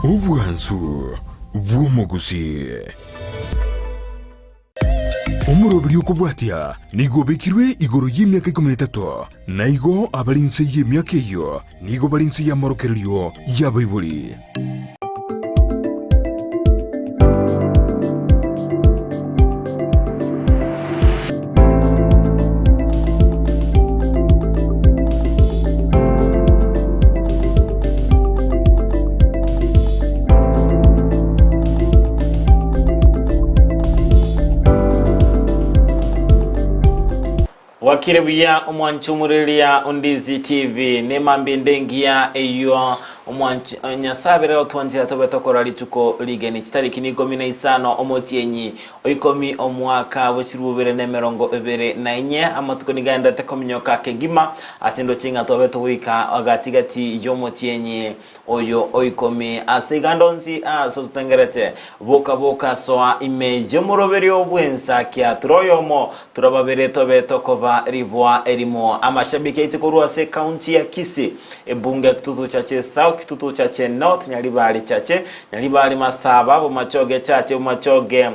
Obwansu bw'omogusii. Omoroberi okobwatia nigo obekirwe igoro y'emiaka ikomi na etato, na igo abare inse y'emiaka eyio nigo bare inse y'amorokererio y'abaibori. Bwakire buya omwanchi omoreria o Ndizi TV nemambia ende engiya eyio omwanchi Nyasae abere gotwanchera tobe tokora rituko rigeni chitariki nikomi na isano omotienyi Oikomi omwaka bwe chilifu bibere na emerongo ebere na inye, amatuko nigo aenderete kominyoka kegima ase endoche ng'a twabete goika gati-gati y'omotienyi oyo oikomi. Ase iganda onsi aase ototengerete, boka boka soa ime y'omoroberio bw'ensakia, ture oyomo, ture babere tobe tokoba riboa erimo. Amashabiki aito korwa ase ekaunti ya Kisii, ebunge ya Kitutu Chache South, Kitutu Chache North, Nyaribari Chache, Nyaribari masaba, bomachoge chache bomachoge,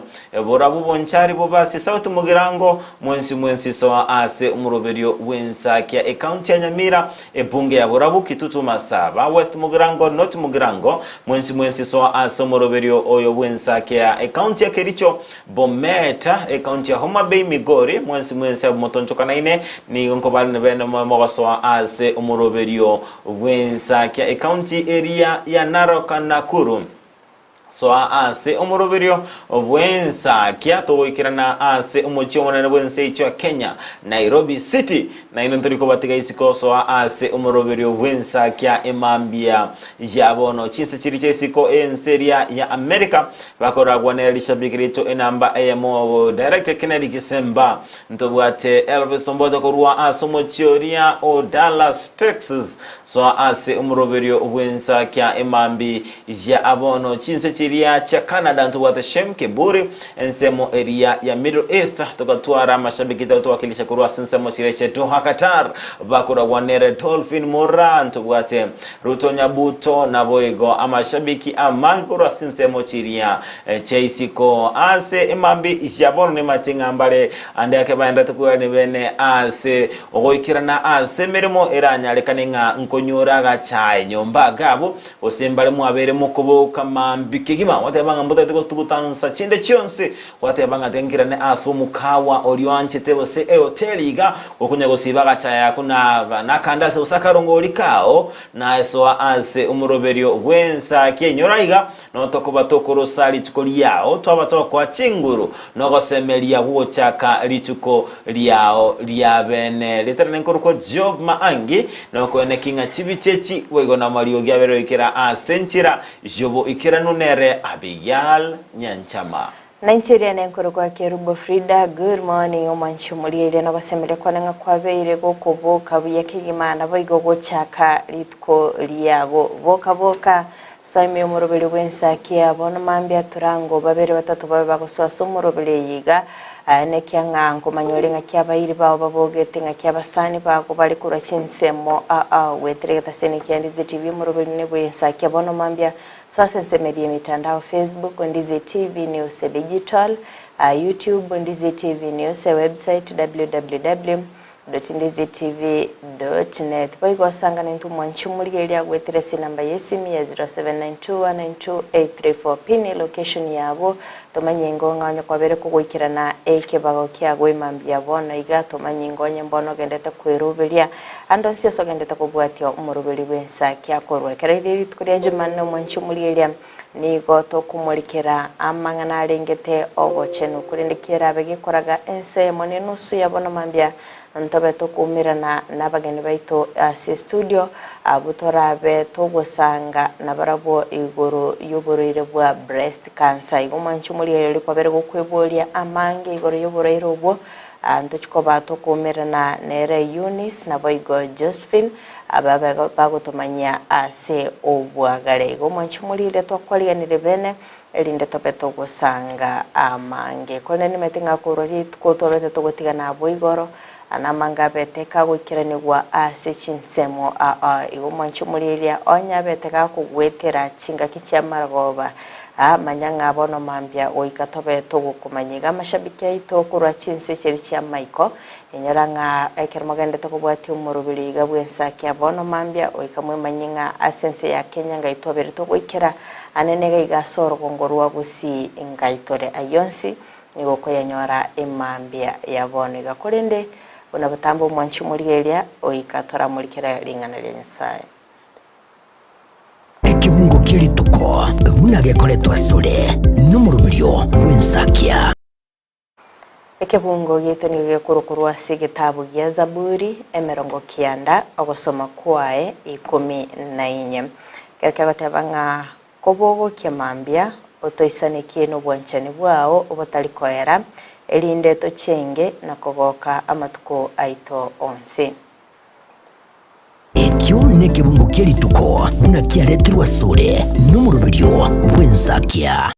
borabu bonchari bobe ase sauti mogirango, mwensi mwensi soa ase omoroberio bw'ensakia ecounty ya Nyamira, ebunge ya Borabu, Kitutu Masaba, West Mugirango, North Mugirango, mwensi mwensi soa ase omoroberio oyo bw'ensakia ecounty ya Kericho, Bomet, ecounty ya Homa Bay, Migori, mwensi mwensi abwo motonchokanaine, nigo nkobarane bene mogosoa ase omoroberio Bw'ensakia ekaunti eria ya Narok, Nakuru. Soa ase omoroberio bw'ensakia togoikerana ase omochie omonene bw'ense yaito ya Kenya, Nairobi City. Nainwe ntori kobatiga isiko soa ase omoroberio bw'ensakia emambia ya bono. Chinse chiria chia isiko ense eria ya America bakoragwa nere rishabiki riaito enamba eyemo Director Kennedy Kisemba. Ntobwate Elvis Omboto korwa ase omochie oria o Dallas, Texas. Soa ase omoroberio bw'ensakia emambi ya bono chinse chiria chia Canada. Ntobwate Shem Kiburi ensemo eria ya Middle East. Togatwara amashabiki togotowakilisha korwa ase ensemo chiria chia Doha, Qatar. Bakoragwa nere Dolphin Mora. Ntobwate Ruto Nyabuto naboigo amashabiki amange korwa ase ensemo chiria Chia isiko ase emambi ya bono nemache ng'a mbare ande ake baenderete kweerania bene ase ogoikerana ase emeremo eranyarekane ng'a nkonyora agachae nyomba agabo, gose mbare mwabeire mokoboka mambia kegima gwateba ng'a mbotagete gotuguta nsa chinde chionsi, gwateba ng'a tiga nkirane ase omokawa oria oanchete gose ehoteli iga gokonya gosiba agachae ako na nakande ase gose akarongori kao, naesoa ase omoroberio bw'ensa ki enyora iga Notokoba tokorosa rituko riao, twaba tokoa chinguru nogosemeria gw'ogochaka rituko riao ria bene. Ritarane nkorokwa Job Maangi, nokoeneki ng'a chibicha echi boigo namariogi abere goikera ase enchera y'oboikeranu nere Abigail Nyanchama. Nainche eria nenkorokwa Kerubo Frida, good morning omwanchi omorieria nogosemeria kwane ng'a kwabeire gokoboka buya kegima naboigo gochaka rituko riago boka boka Soa ime y'omoroberio bw'ensaki ya bono mambia turango babere batato babe bagosoa ase omoroberio eye iga. Aya nekia ng'a nkomanya ore ng'aki abairi bao babogete, ng'aki abasani bago bare korwa chinsemo ao. Goetera egetaseni kia Ndizi TV omoroberio ne bw'ensaki ya bono mambia soa ase ensemo eria y'emitandao Facebook, Ndizi TV News Digital, YouTube, Ndizi TV News, ewebsite www. Ndizitv dot net. Boigo osangane intwe omwanchi omorigereria agwetire ase enamba y'esimi ya 0792192834 pin elocation yabo tomanye ingo ng'a onye kwabere kogoikerana ekebago kiago emambia bono iga tomanye ingo onye mbono ogendete kweroberia ande onsi ase ogendete kobwatia omoroberi bw'ensa kiakorwa ekero riria rituko ria Jumanne omwanchi omorigereria nigo tokomorikera amang'ana arengete obochenu, korende kerabe gekoraga ense eyemo na enusu ya bono mambia, ntobe tokoumerana nabageni baito ase estudio, abwo torabe togosanga nabarabwo igoro y'oborwaire bwa breast cancer. Igo mwanche omorigereria kwabere gokweboria amange igoro y'oborwaire obwo, ntochi koba tokoumerana nere Eunice naboigo Josephine. Aba bagotomanyia ase obwagare. Igo mwanche morire twakwariganire bene, erinde tobe togosanga amange. Korende nimanyete ng'a korwa rituko twabete togotigana abwo igoro, Namange abete kagoikeranigwa ase chinsemo aa. Igo mwanche omorieria onye abete gakogwetera chingaki chi'amarogoba, aa, manya ng'a bono mambia goika tobe togokomanya. Iga amashabiki aito korwa chinse chiria chi'amaiko, inyora ng'a ekero mogendete kobwatia omoroberi iga bw'ensaki ya bono mambia, goika mwemanyie ng'a ase ense ya Kenya ngai twabere togoikera, ane niga iga ase orogongo rwa Gusii ngai tore. Ayio onsi Nigo okoyanyora emambia ya bono iga. Korende buna botambe omwanchi omorigereria, goika toramorikere ring'ana ria Nyasae. Ekebungo kie rituko buna gekoretwa asore nomoroberio bw'ensakia. Ekebungo giaito nigo gekorokorwa ase egetabu gia Zaburi emerongo kianda ogosoma kwaye ikomi na inye. Ekero kegoteba ng'a Kobogokia mambia, otoisanekie nobwanchani bwao obotari koera, erinde tochenge na kogoka amatuko aito onsi. Ekio nekebungo kie rituko buna kiaretirwe asore nomoroberio bw'ensakia.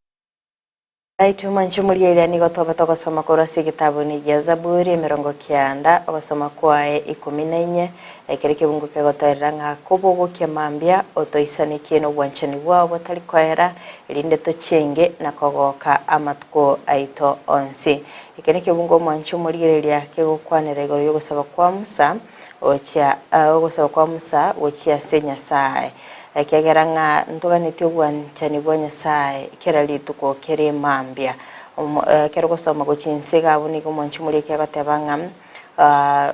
Naitwe mwanche morigereria nigo tobe togosoma korwa ase egetabuni gia Zaburi emerongo kianda, ogosoma kwaye ikomi na inye, ekero ekebungo kegotoerera ng'a kobogokia mambia otoisanekie nobwanchani bwao botari koera, erinde tochenge na kogoka amatuko aito onsi. Eke nekebungo omwanche omorigereria kegokwanera igoro y'ogosaba kwa Musa gochia ogosaba kwa Musa gochia ase Nyasae. Ekiagera ng'a ntoganetie obwanchani bwa Nyasae kera rituko kere mambia. Ekero ogosoma gochia inse iga abwo nigo omwanchi omoriki agoteba ng'a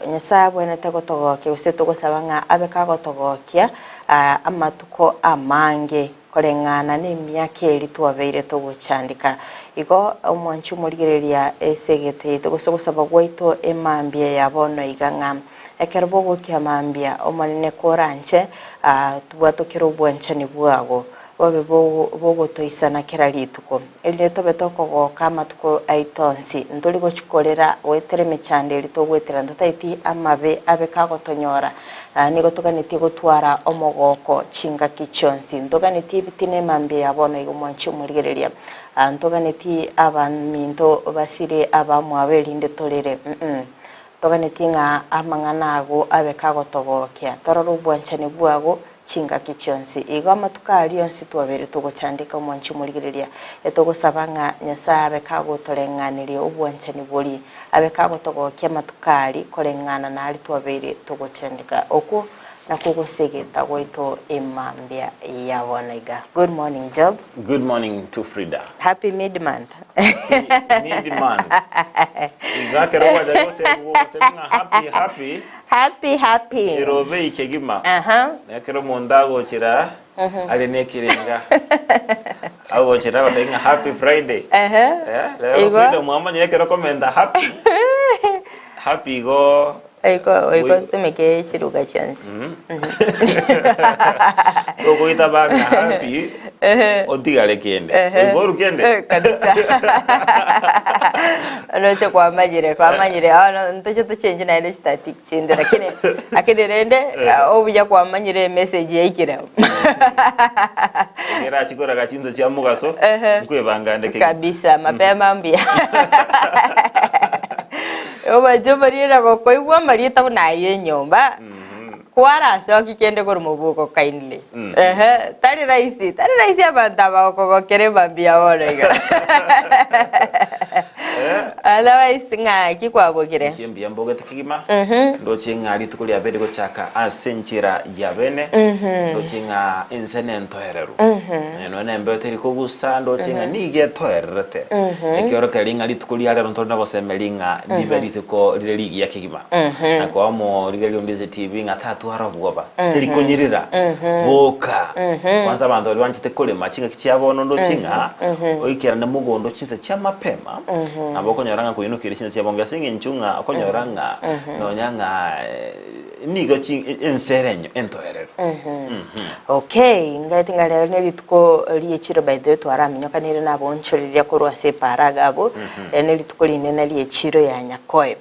Nyasae abwenerete gotogokia gose togosaba ng'a abe kagotogokia amatuko amange koreng'ana nemiaka eria twabeire togochandika. Igo omwanchi omorigereria ase egete yaito gose ogosaba gwaito emambia ya bono iga ng'a Ekero bogokia mambia, Omonene koranche, tobwatokere obwanchani bwago, bobe bogotoisana kera rituko, erinde tobe tokogoka amatuko aito onsi, ntori gochia korera goetera emechando eria togoetera, ntotaeti amabe abe kagotonyora, nigo toganetie gotwara omogoko chingaki chionsi. Ntoganetie ebitina emambia ya bono iga omwanchi omorigereria, ntoganetie abaminto basire abamwabo erinde torere, Toganetie ng'a amang'ana ago abe kagotogokia, torore obwanchani bwago chingaki chionsi. Igo amatuko aria onsi twabeire togochandeka omwanchi omorigereria, etogosaba ng'a Nyasae abe kagotoreng'aneria obwanchani boria, abe kagotogokia amatuko aria koreng'ana naria twabeire togochandeka. Okwo nakwo gosegeta gwaito emambia ya bono iga. Good morning Job. Good morning to Frida. Happy mid month. Happy mid month. Iga ekero gwacha gotebigwa ogotebi ng'a happy happy. Happy happy. Erobe kegima. Aha. Na ekero omonto agochera are na ekerenga agochera agotebi ng'a happy Friday. Ehe. Eh, rero Igo. Frida mwamanya ekero okomenta happy, happy igo Oiko oiko tumeke chiruga chionsi. Togoita banga happy otigare kende. Oigo oru kende? Eh, kabisa. Roche kwamanyire kwamanyire ono ntoche tochenji naende chitactic chinde lakini lakini rende obuya kwamanyire emessage yaikire. Ekero achia koraga chinsa chia mogaso nkwebanga ande kegima. Kabisa mapema mbuya. Obanche omarieta gokoigwa amarieta buna ayio enyomba, kwarasoki kende korwa mobuko kindly. Ehe, tari rahisi, tari rahisi abanto aba gokogokera emambia bono iga. Otherwise ng'aki kwabokire? Inche mbuya mbogete kegima, ndoche ng'a rituko ria bene gochaka ase enchera ya bene, ndoche ng'a ense nentoereru. Nonya nembeo teri kogusa, ndoche ng'a nigo etoererete. Ekiorokererio ng'a rituko ria rero ntore nogosemeria ng'a ribe rituko rire rigiya kegima. Na koa omorigereria onde ase TV ng'a tatwara obwoba, teri konyirira, boka. Kwanza abanto baria banchete korema chingaki chia bono ndoche ng'a oikerane mogondo chinsa chia mapema, nabo okonyora ng'a koinokire chinsa chia bonge ase eng'encho ng'a okonyora ng'a nonya ng'a nigo chi ense ere enyo entoereru. Okay, ngaete ng'a rero nerituko ri'echiro by the way twaraminyokanire na abonchoreria korwa ase epaara iga abwo, rero nerituko rinene ri'echiro ya Nyakoe.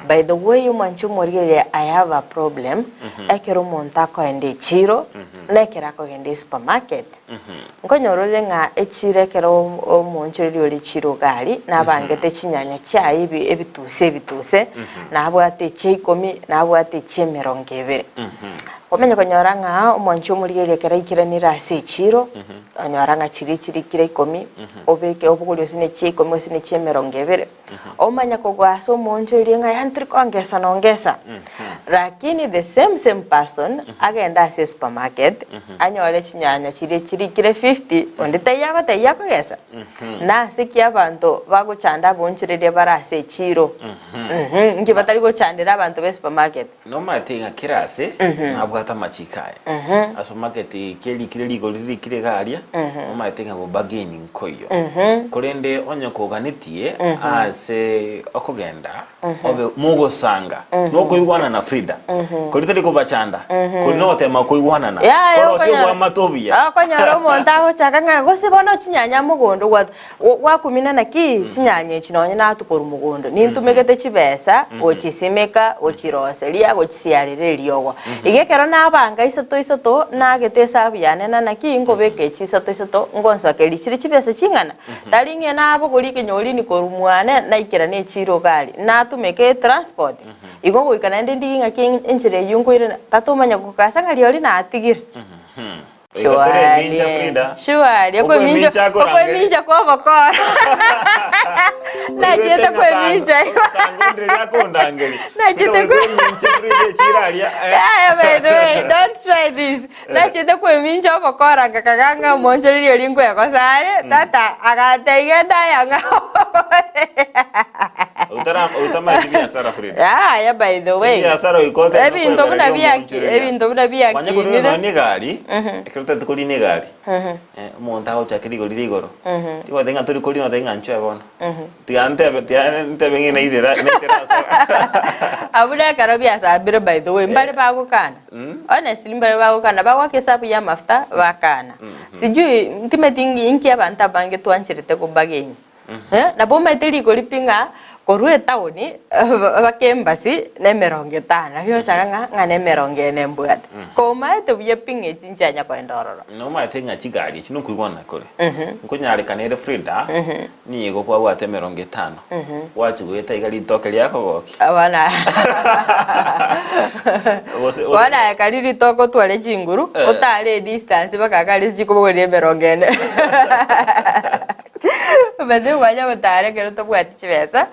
By the way omwanchi omorigereria I have a problem, ekero omonto akoenda echiro, na ekero akogenda esupermarket, nkonyora ore ng'a echiro ekero omoonchoreria ore echiro iga aria, nabangete. chinyanya chiaye ebi ebituse ebituse, nabwate echia ikomi, nabwate echia emerongo ebere. Omanye konyora ng'a omwanchi omorigereria ekero aikeranire ase echiiro, onyora ng'a chiria chire kira ikomi, obeke obogorie gose ne chia ikomi gose ne chia emerongo ebere, omanye kogwa ase omonto oria ng'a yaani tori kongesa na ongesa. Lakini the same same person agende ase esupermarket, anyore chinyanya chiria chirikire fifty, onde taiyo agotebia akogesa. Nase ki abanto bagochanda aboonchoreria bare ase echiiro? Inki batari gochandera abanto b'esupermarket? Nomanyete ng'a kera ase nabwate amachiko aye. Ase market kerikire rigori ririkire iga aria, nomanyete ng'a go-bargain nkoiyo. Korende onye koganetie ase okogenda obe mogosanga nokoigwana na Frida, kori tari kobachanda, kori nogotema koigwanana, Yaya, korosia okonyora- oboamate obuya. Okonyora omonto agochaka ng'a gose bono chinyanya mogondo gwa Gwakumina naki chinyanya echi nonye natwe korwa mogondo, nintumegete chibesa gochisimeka, gochiroseria, gochisiarera eriogo. Iga ekero nabanga isato isato, nagete esabu yane na naki nkobeka echi isato isato, ngonsokeria chire chibesa ching'ana. Tari ng'a nabogoria ekenyorini korwa mwane naikerana echiro iga aria, natumeka etransport. Igo goika naende ndigie ng'aki enchera eyio nkoirana, tatomanya gokasa ng'a rirorio natigire. Goika tore emincha Frida. Surely, Okwemincha okwemincha akorangeria. okwemincha kw'obokora. Nachiete kwemincha. Tangondire akondangeria. Nachiete kwe- kwemincha Frida echira aria. eh. Yeah, by the way, don't try this. Nachiete kwemincha obokora ngakaga ng'a omonchoreria oria nkwegosa are, tata agatebia genda aya ng'a Otara otamaeti biasara Frida. Yaya by the way. Ebiasara oikote Ebinto buna biaki ebinto buna Kwanya korina biakinire. nonya negari, ekero otagete korina egari, eh, omonto agochaka rigori rigoro, rigoteba ng'a tori korina otebe ng'a nchoe bono. Tiga ntebe tiga ntebe ng'a nairera naitera hasara. Abwo nekero biasambire by the way, mbare bagokana. Honestly mbare bagokana, bagoaka esabu ya amafuta bakana. Sijui ntimeti inki abanto abange twancherete kobargain. Nabo omanyete rigori pi ng'a korwa etaoni mpaka embassy nemerongo etano, lakini ochaka ng'a ng'a nemerongo ene mbwate. Komaete buya pi ng'a echi nchianya koenda ororo. Nomaete ng'a chigari echi nokoigwana kore, nkonyarekana ere Frida, nigo kwabwate emerongo etano, gwachia goeta iga ritoke riakogokia. Bono Gose- gose- bono aye kari ritoke otware chinguru, otare edistance mpaka gari ase chikobogoria emerongo ene. Omanyete kwanya gotara ekero tobwati chibesa,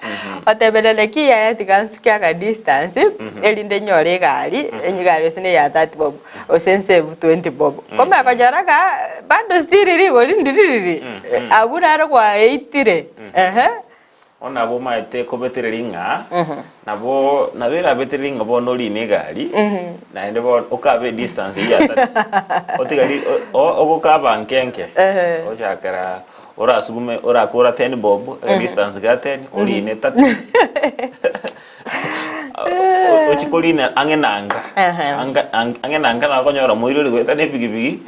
otebere naki yaya tiga nsuke aka distance, erinde nyore egari, enye egari gose ne ya thirty bob, gose nsave 20 bob. Komanya konyora ng'a bado still rigori ndiririri, abwo naro kwaeitire, ehe. Bono nabo omaete kobetereria ng'a nabo nabo erabetererie ng'a bono orine egari, naende bono okabe edistance eyio ya thirty, otigari o- o- ogokaba nke nke, ochakera orasugume orakora ten bob, edistance ga ten, orine thirty. Ochie korina ang'e na nka, anga ang'e na nka nabo okonyora moirori goeta na epikipiki.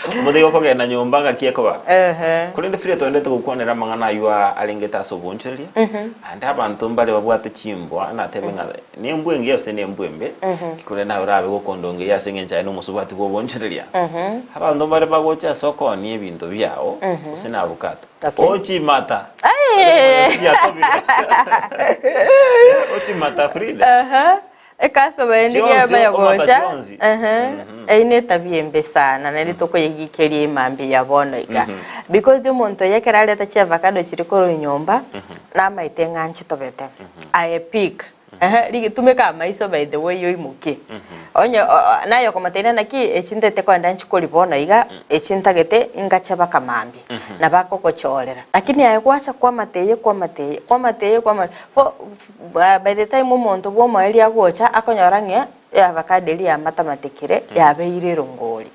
Omonto igo okogenda nyomba ngaki ekoba. Ehe. Korende Frida togendete gokwanera amang'ana ayio arengete ase obonchoreria, naende abanto mbare babwate chimbwa, natebe ng'a nembwa engiya gose nembwa embe, korende naye orabe gokondongeria ase eng'encho aye nomosubati bw'obonchoreria. Abanto mbare bagocha ase okoonia ebinto biao, gose na abukato, Okay. ochimata! Aye! Chiatobire. Ochimata Frida. Aha. Ecustomer ende Chionsi, kiamanya omata gocha, chionsi. ehe, eyio ne etabia embe sana naende tokoyegiikeria emambia ya bono iga. Because omonto oyo ekero areta chiavacado chiria korwa nyomba, namaete ng'a nchitobete, aye pick, ehe, rigi tumeka amaiso by the way oimokie. Onye naye okomotebia naki echi ntagete kogenda nchikori bono iga, echi ntagete ingache baka mambia, nabo akogochorera. Lakini aye gwacha kwamata eye kwamata eye, kwamata eye kwamata fo. By the time omonto bw'omoerio agocha akonyora ng'a eavocado eria yamatamatekire yabeire erongori.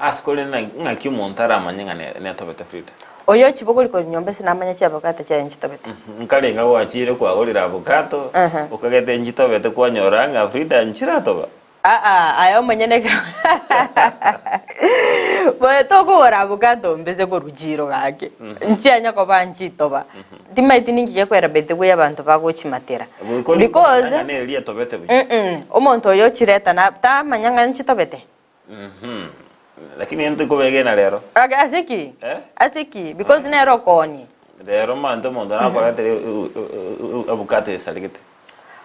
Ase korende ng'aki omonto aramanye ng'a netobete Frida? Oyo ochibogori korwa nyomba ase namanya chiavocado chiaye nchitobete. Nkarenga gwachire kwagorire avocado, okagete nchitobete kwanyora ng'a Frida nchiratoba. Aa, aye omonyene ekero boe tokogora avocado mbese korwa chiro gaki, nchianya koba nchitoba, timanyeti ninki gekoera by the way abanto bagochimatera. Because, Ng'a neri etobete buya. mm omonto oyo ochireta na tamanya ng'a nchitobete. Lakini intwe kobegena rero. Ake ase ki? Eh? Ase ki? Because nere okoonia. Rero omanyete omonto nakoretere avocado esarigete.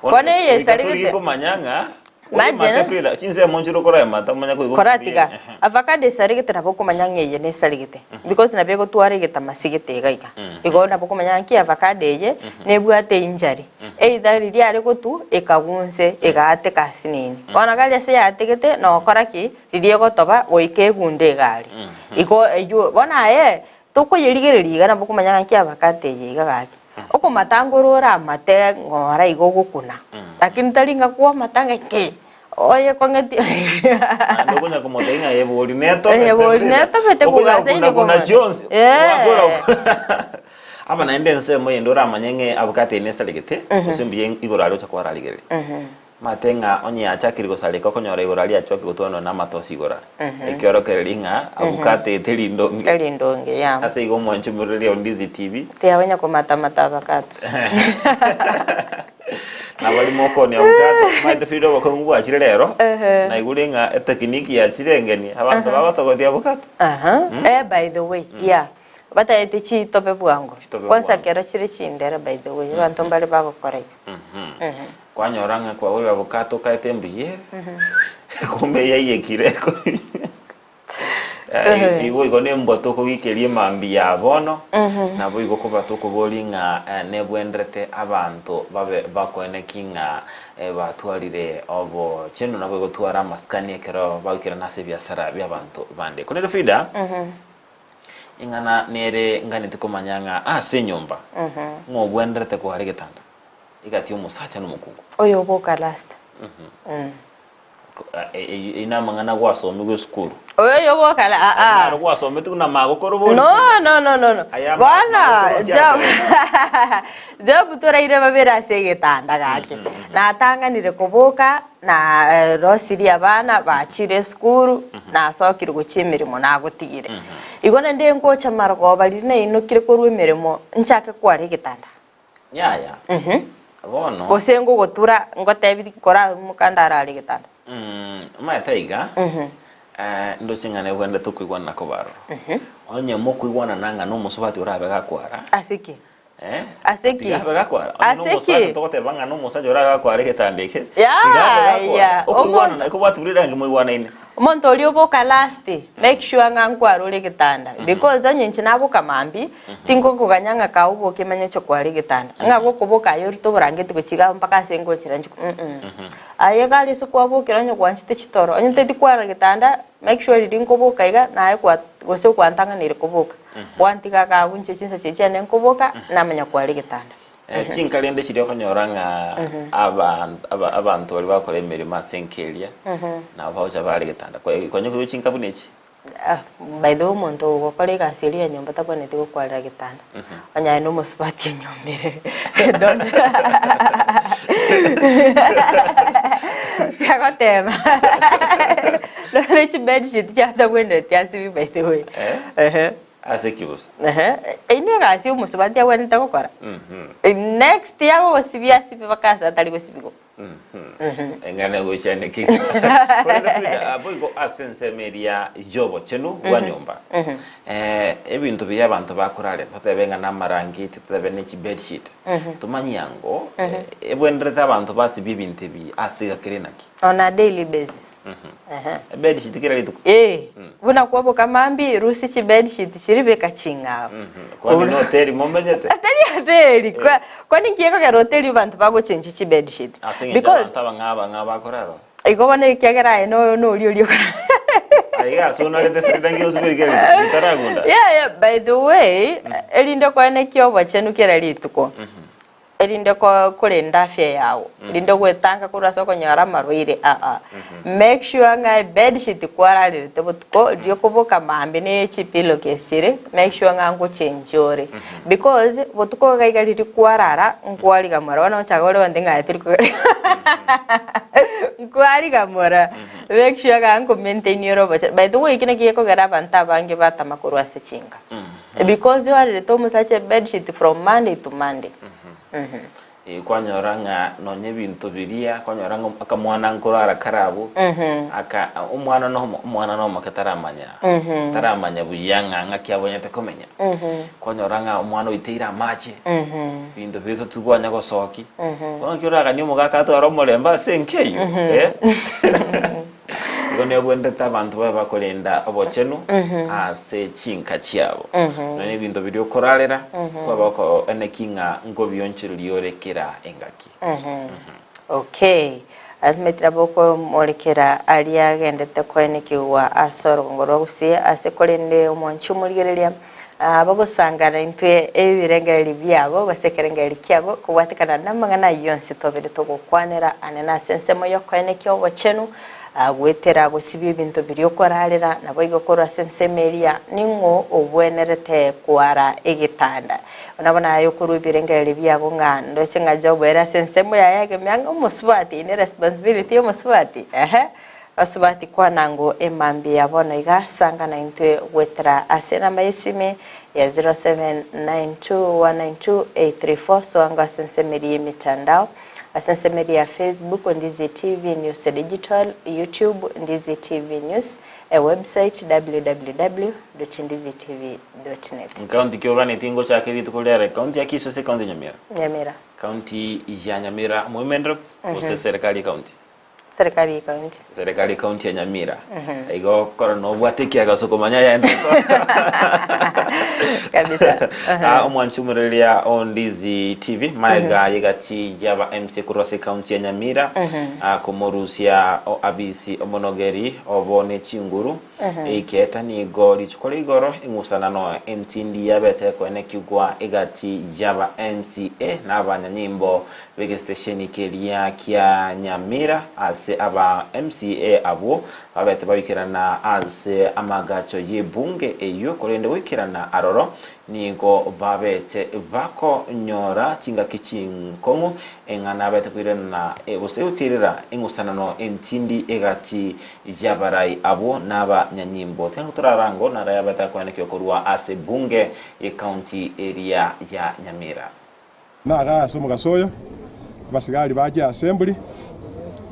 Bono eye Goika esarigete. torigie komanya ng'a Imagine. oyemate Frida, chinsemo nchire okorayemata omanye koigwa Koratiga, ehe. avocado esarigete nabo okomanya ng'a eye nesarigete because nabo egotwara egetamasi gete iga iga. Igo nabo okomanya ng'a ki avocado eye nebwate injury either riria are gotwa ekagwa inse egaateka asinini. Bono gari ase yaategete nokora ki? Riria egotoba goika egunde iga aria. Igo eywo bono aye Tokoyerigereria iga nabo okomanya ng'a kiabakate eye iga gaki. Okomata ngoro oramate ng'ora iga ogokuna, lakini tari ng'a kwamata ng'a ki, oye kong'eti Naende okonya komotebia ng'a ebori netobete Ebori Frida. netobete Okonya kogasa inde gokuna kuna komanya. chionsi, Eh. gwakora Aba naende ensemo eyende oramanye ng'a avocado eye nesaregete, gose mbuya igoro aria ocha kwararigereria. Omanyete ng'a onye yachakire gosareka okonyora igoro aria achoke gotwanwa namatosi igoro aa. Ekiorokererio ng'a abwo katete rindonge. Teri ndonge, yeah. Ase igo omwanche omorereria o Ndizi TV. Tiagonya komatamata avocado. Nabari mokonia avocado, omanyete Frida obokong'u bwachire rero, Ehe. naigure ng'a etekiniki yachire engeni, abanto bagosogotia avocado. Aha. Eh, by the way, yeah. Bataete chitobe bwango. Chitobe Kwanza bwango. kero chire chindere by the way, abanto mbare bagokora igo. Kwanyora ng'a kwagorire avocado okaete mbuya ere, kumbe yaiyekire Ehe. Igo igo nembwa tokogikeria emambia ya bono, nabo igo koba tokoboria ng'a eh, nebwenderete abanto babe bakoeneki ng'a eh, batwarire obochenu nabo egotwara amasikani ekero bagoikerana ase ebiasara bi'abanto bande. Korende Frida, ing'ana nere nganeti komanya ng'a ase enyomba, ng'a obwenderete kware egetanda. Egati y'omosacha na omokungu. Oyo oboka last. Eyio namang'ana gwasomigwe esukuru. Oyo oboka la ah ah. Naro gwasometigwe na magokoro bori. No no no no no. Aya Bono magokoro Job kiakorete. Job toraire babere ase egetanda gaki. Natang'anire koboka na rosirie abana bachire esukuru nasokire gochia emeremo nagotigire. Igo naende ngocha marogoba riria nainokire korwa emeremo nchake kwara egetanda. Yaya, bono. Gose ngogotura ngotebi koraimoka ndarare getanda. Omanyete iga, ndoche ng'a nebwenerete okoigwana na koba aroro. Onye mokoigwanana ng'a nomosubati orabe gakwara, Ase ki? eh, Ase ki? tiga abe gakwara. Onye Ase ki? nomosacha togoteba ng'a nomosacha orabe gakwara egetanda eke, Ya, tiga abe gakwara. ya. Okoigwanana, ekobwati buna erangi moigwanaine. Omonto oria oboka last, make sure ng'a nkware ore egetanda because onye inche naboka mambia, tingokoganya ng'a kae oboke manye oche kwara egetanda. Ng'a gokoboka aye orute oborangeti gochia igaa mpaka ase ngochera nchie mm Aye iga aria ase kwabokera onye gwanchete chitoro, onye teti kwara getanda, make sure riria nkoboka iga naye kwa gose gwantang'aneire koboka, gwantiga iga abwo inche chinsa chiria chiane nkoboka, namanya kwara egetanda. Chinka rende chiria okonyora ng'a abanto baria bagokora emeremo ase enka eria, nabo bagocha bare getanda. Konya koigwa chinka buna echi? By the way omonto ogokora egasi eria ya nyomba tabwenereti gokwarera getanda. Onye aye nomosubati onyomire. Don't Agoteba. Nonye chibed sheet chiatabwenereti asibie by the way. Ehe. Ase ki bosa? Ehe, eyio negasi omosubati agwenerete gokora. Next yagogosibia asibie mpaka ase atari gosibigwa. Eng'ana egoichania ki? Korende Frida, boigo ase ensemo eria y'obochenu bwa nyomba, eh, ebinto biria abanto bakorarera, totebe ng'a namarangeti, totebe ne chibed sheet, tomanye ango, eh, ebwenerete abanto basibie ebinto ebi ase egakere naki? On a daily basis. Ebedsheet kera rituko. Ee, buna kwaboka mambia, rusia chibedsheet chiria beka ching'ao. Kwani na hoteli momenyete? Tari hoteli. Kwa- Kwani nki ekogera hoteli abanto bagochenji chibedsheet? Ase eng'encho Because abanto abang'ao abang'ao bakorara ororo. igo bono ekiagera aye no noria oria okora Aiga ase onarete Frida nki osiberi kera rituko bitaragunda. Yeah, yeah, by the way, erinde koenekia obochenu kera rituko. Erinde korenda afya yao, erinde gwetanga korwa ase okonyora amarwaire aa. Make sure ng'a ebedsheet kwararerete botuko, riria okoboka mambia ne chipillow case chire, make sure ng'a ngochengi ore. Because botuko iga iga riria kwarara, nkwarigamora, bono ogochaka ore gonte ng'a aye tori kogera nkwarigamora. Make sure ng'a nko maintain ore obochenu. By the way eki naki gekogera abanto abange batama korwa ase chinka. Because orarerete omosacha ebedsheet from Monday to Monday. Kwanyora ng'a nonya ebinto biria, kwanyora ng'a akamwana nkorara kare abwo, aka omwana na omo omwana na omoke taramanya, taramanya buya ng'a ng'aki abwenerete komenya. Kwanyora ng'a omwana oiteire amache, ebinto biria totigwanya gosokia, bono naki oraganie omogaka atware omorembe ase enka eywo eh. Igo nebwenerete abanto babe bakorenda obochenu ase chinka chiabo. Nonya nebinto biria okorarera, kwaba okoeneki ng'a nkobionchereria ore kera engaki. Okay. Asimeti nabo okomorekera aria agendete koenekigwa ase orogongo rwa Gusii ase korende omwanchi omorigereria bagosangana intwe ebirengererio biago gose ekerengererio kiago kobwatekana namang'ana ayio onsi tobere togokwanera ane nase ensemo y'okoenekia obochenu goetera gosibia ebinto biria okorarera naboigo korwa ase ensemo eria ning'o ogwenerete kwara egetanda. Nabo naye okorua ebirengererio biago ng'a ndoche ng'a Job ere ase ensemo yaye agemia ng'a omosubati ne responsibility y'omosubati ehe. Basubati kwana ng'o emambia ya bono iga sanga naintwe goetera ase enamba y'esimi ya 0792192834 soa ng'o ase ensemo eria y'emitandao ase ensemo eria ya Facebook Ndizi TV News Digital, YouTube Ndizi TV News, ewebsite www.ndizitv.net. Nkaunti ki oganetie ngochake rituko riare? Ekaunti ya Kisii gose ekaunti ya Nyamira? Nyamira. Ekaunti ya Nyamira, Women Rep gose serikali ekaunti? Serikali ye county. Serikali ekaunti ya Nyamira. Igo kora nobwate ekiagaso komanya yaende Kabisa. Ah, omwanchi omorereria o Ndizi TV maega yegati yaba MC korwa ase ekaunti ya Nyamira ah, komorusia o abisi omonogeri obo ne chinguru eiketa nigo rituko rigoro eng'usanano entindi yabete koenekigwa egati yaba MCA na abanyanyimbo b'egesitesheni keria kia Nyamira ase aba MCA abwo babete bagoikerana ase amagacho y'ebunge eyio korende goikerana aroro nigo babete bakonyora chingaki chinkong'u eng'ana abete koirana gose goikerera eng'usanano entindi egati y'abarai abwo n'abanyanyimbo. Tiga torarango naro yabete akoenekio korwa ase ebunge y'ecounty eria ya Nyamira. Naga ase omogaso oyo, abasigari bache ase emburi,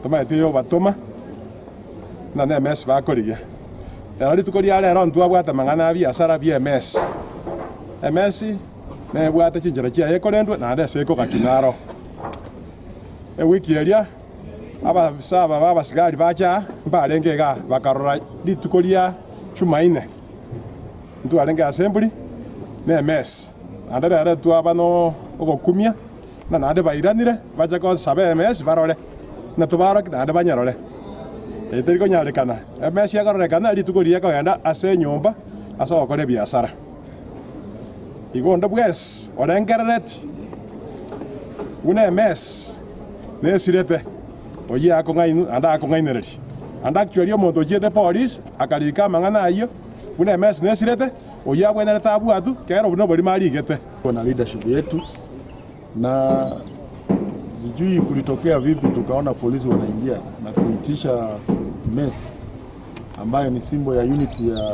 tomaeti oyobatoma, buna nemesi bakorigia. Rero rituko ria rero ntwabwate amang'ana a biasara bi'emesi. Emesi nebwate chinchera chiaye ekorendwa naende ase ekogachwa naro. Ewiki eria abafisa aba b'abasigari bacha aa mbarenge igaa, bakarora rituko ria Chumaine. Ntwarenge ase emburi na emesi, naende rero twaba nogokumia, na naende bairanire bache gosaba emesi barore, na tobarokie naende banyerore. Eye teri konyarekana, emesi ekororekana rituko riria ekogenda ase enyomba ase ogokora ebiasara. Igo onde bwensi orengerereti buna emesi nesirete, oyio akong'ainwa naende akong'ainereria. Naende actually omonto ochiete polisi akarika amang'ana ayio, Buna emesi nesirete, oyio agwenerete abwatwe, kera obwo noborimo arigete. Na leadership yetu na sijui kulitokea vipi tukaona polisi wanaingia na kuitisha mess ambayo ni symbol ya unity ya,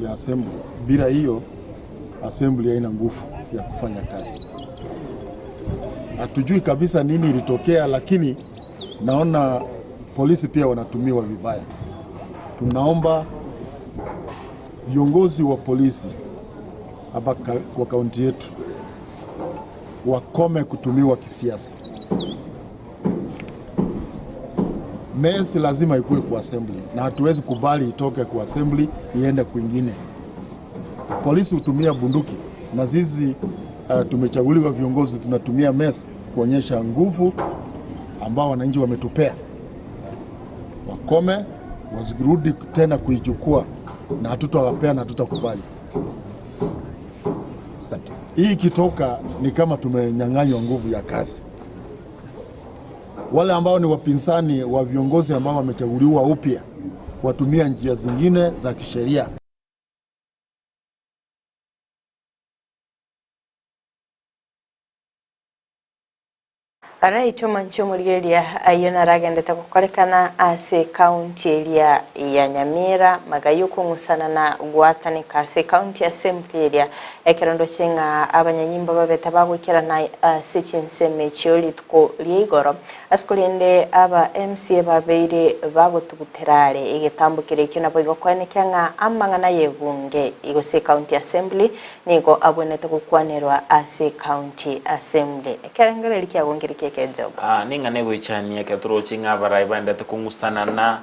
ya assembly. Bila hiyo assembly haina nguvu ya kufanya kazi. Hatujui kabisa nini ilitokea, lakini naona polisi pia wanatumiwa vibaya. Tunaomba viongozi wa polisi hapa kwa kaunti yetu wakome kutumiwa kisiasa. Mesi lazima ikuwe kwa assembly na hatuwezi kubali itoke kwa assembly iende kwingine. Polisi hutumia bunduki na sisi uh, tumechaguliwa viongozi tunatumia mesi kuonyesha nguvu ambao wananchi wametupea. Wakome wasirudi tena kuichukua, na hatutawapea na hatutakubali. Asante. Hii ikitoka ni kama tumenyang'anywa nguvu ya kazi. Wale ambao ni wapinzani wa viongozi ambao wamechaguliwa upya watumia njia zingine za kisheria. Alright, omonche omorigereria ayio naragendete gokorekana ase ecounty eria ya Nyamira maga yokong'usana na goataneka ase ecounty assembly eria ekero ndoche ng'a abanyanyimbo babete bagoikerana ase chinsemo echio rituko ria igoro ase korende aba MCA babeire bagotugutera are egetambo keria ekio naboigo koenekia ng'a amang'ana y'ebunge gose ecounty assembly Nigo abwenerete gokwanerwa ase County Assembly. Ekerengererio kiago nkeri ki'ekejogo. Aa, ning'ana egoichania ekero toroche ng'a abarai baendete kong'usanana,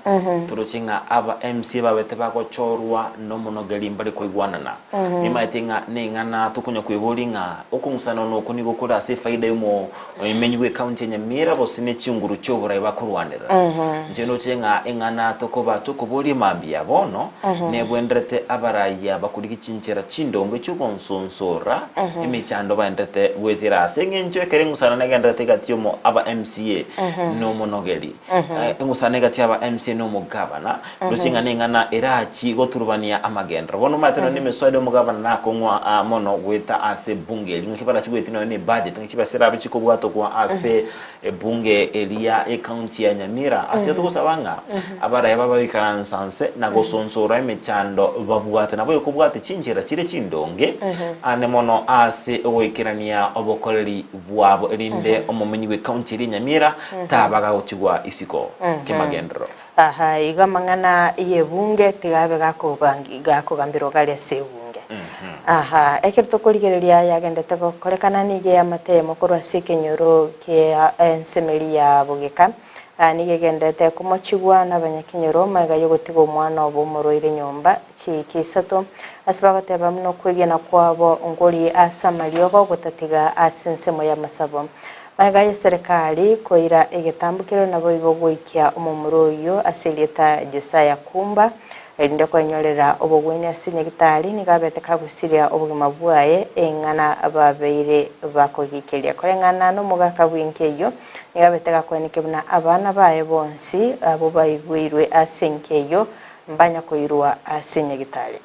toroche ng'a aba MCA babete bagochorwa nomonogeri mbare koigwanana. Nimaete ng'a neng'ana tokonya kweboria ng'a okong'usanana oko nigo kore ase efaida yomo oimenyi bw'ecounty ya Nyamira gose ne chinguru chi'oborai bakorwanera. Inche ndoche ng'a eng'ana tokoba tokoboria mambia bono nebwenderete abarai aba korigia chinchera chindonge chi'ogonsonsora emechando baenderete goetera ase eng'encho ekero eng'usana negendererete egati y'omo aba MCA nomonogeri eng'usana egati y'aba MCA nomogabana Ndoche ng'a neng'ana erachie goturubania amagenderero. Bono omanyete nonya nemeswada y'omogabana nakong'wa aa mono goeta ase ebunge eria, ng'aki barachie goetia nonya ne ebudget, ng'aki chibesa erabe chikobwatokwa ase ebunge eria y'ecounty ya Nyamira. Ase igo togosaba ng'a abaraia babe baikaransa nse na gosonsora emechando babwate. Nabo ekobwate chinchera chire chindonge ande mono ase ogoikerania obokoreri bwabo erinde omomenyi bw'ecounty eria ya Nyamira taba gagotigwa isiko kemagenderero. Aa igo amang'ana y'ebunge tigabe gakogamberwa gare ase ebunge. Aa ekero tokorigereria yagendete gokorekana nigo eamate eyemo korwa ase ekenyoro kia ensemeri ya bogeka, nigo egenderete komochigwa nabanyakenyoro magega y'ogotiga omwana obo omorwaire nyomba chiiki isato, ase bagoteba buna okwegena kwabo nkori ase amariogo gotatiga ase ensemo y'amasabo. Magega y'eserekari koira egetambo keria naboigo goikia omomura oyio ase erieta Josiah Kumba, erinde kwenyorera obogwenia ase nyagitari, nigo abete kagusiria obogima bwaye eng'ana babeire bakogikeria. Koreng'ana nomogaka bw'enka eyio, nigo abete gakoenekia buna abana baye bonsi abwo baigweirwe ase enka eyio mbanya koirwa ase nyagitari.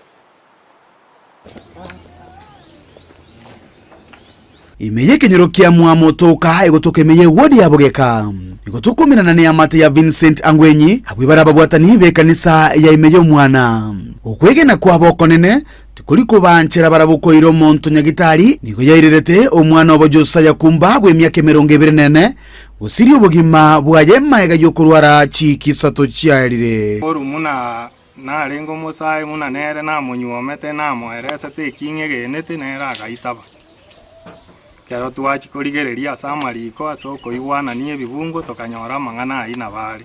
Ime y'ekenyoro kia Mwamotoka egotoka ime y'ewodi ya Bogeka, nigo tokominana neamate ya Vincent Angwenyi, abwo bare ababwatani b'ekanisa ya ime y'Omwana. Okwegena kwabo okonene tikori kobanchera barabwo koira omonto nyagitari, nigo yairerete omwana obo Josiah Kumba bw'emiaka emerongo ebere nene, gosiria obogima bwaye magega y'okorwara chiiki isato chiaerire. Korwa buna Narenge omosae buna nere namonyuomete, namoeresete eking'egenete, nere agaitaba. Ekero twachia korigereria ase amariko ase okoigwanania ebibungo tokanyora amang'ana ayio nabo are.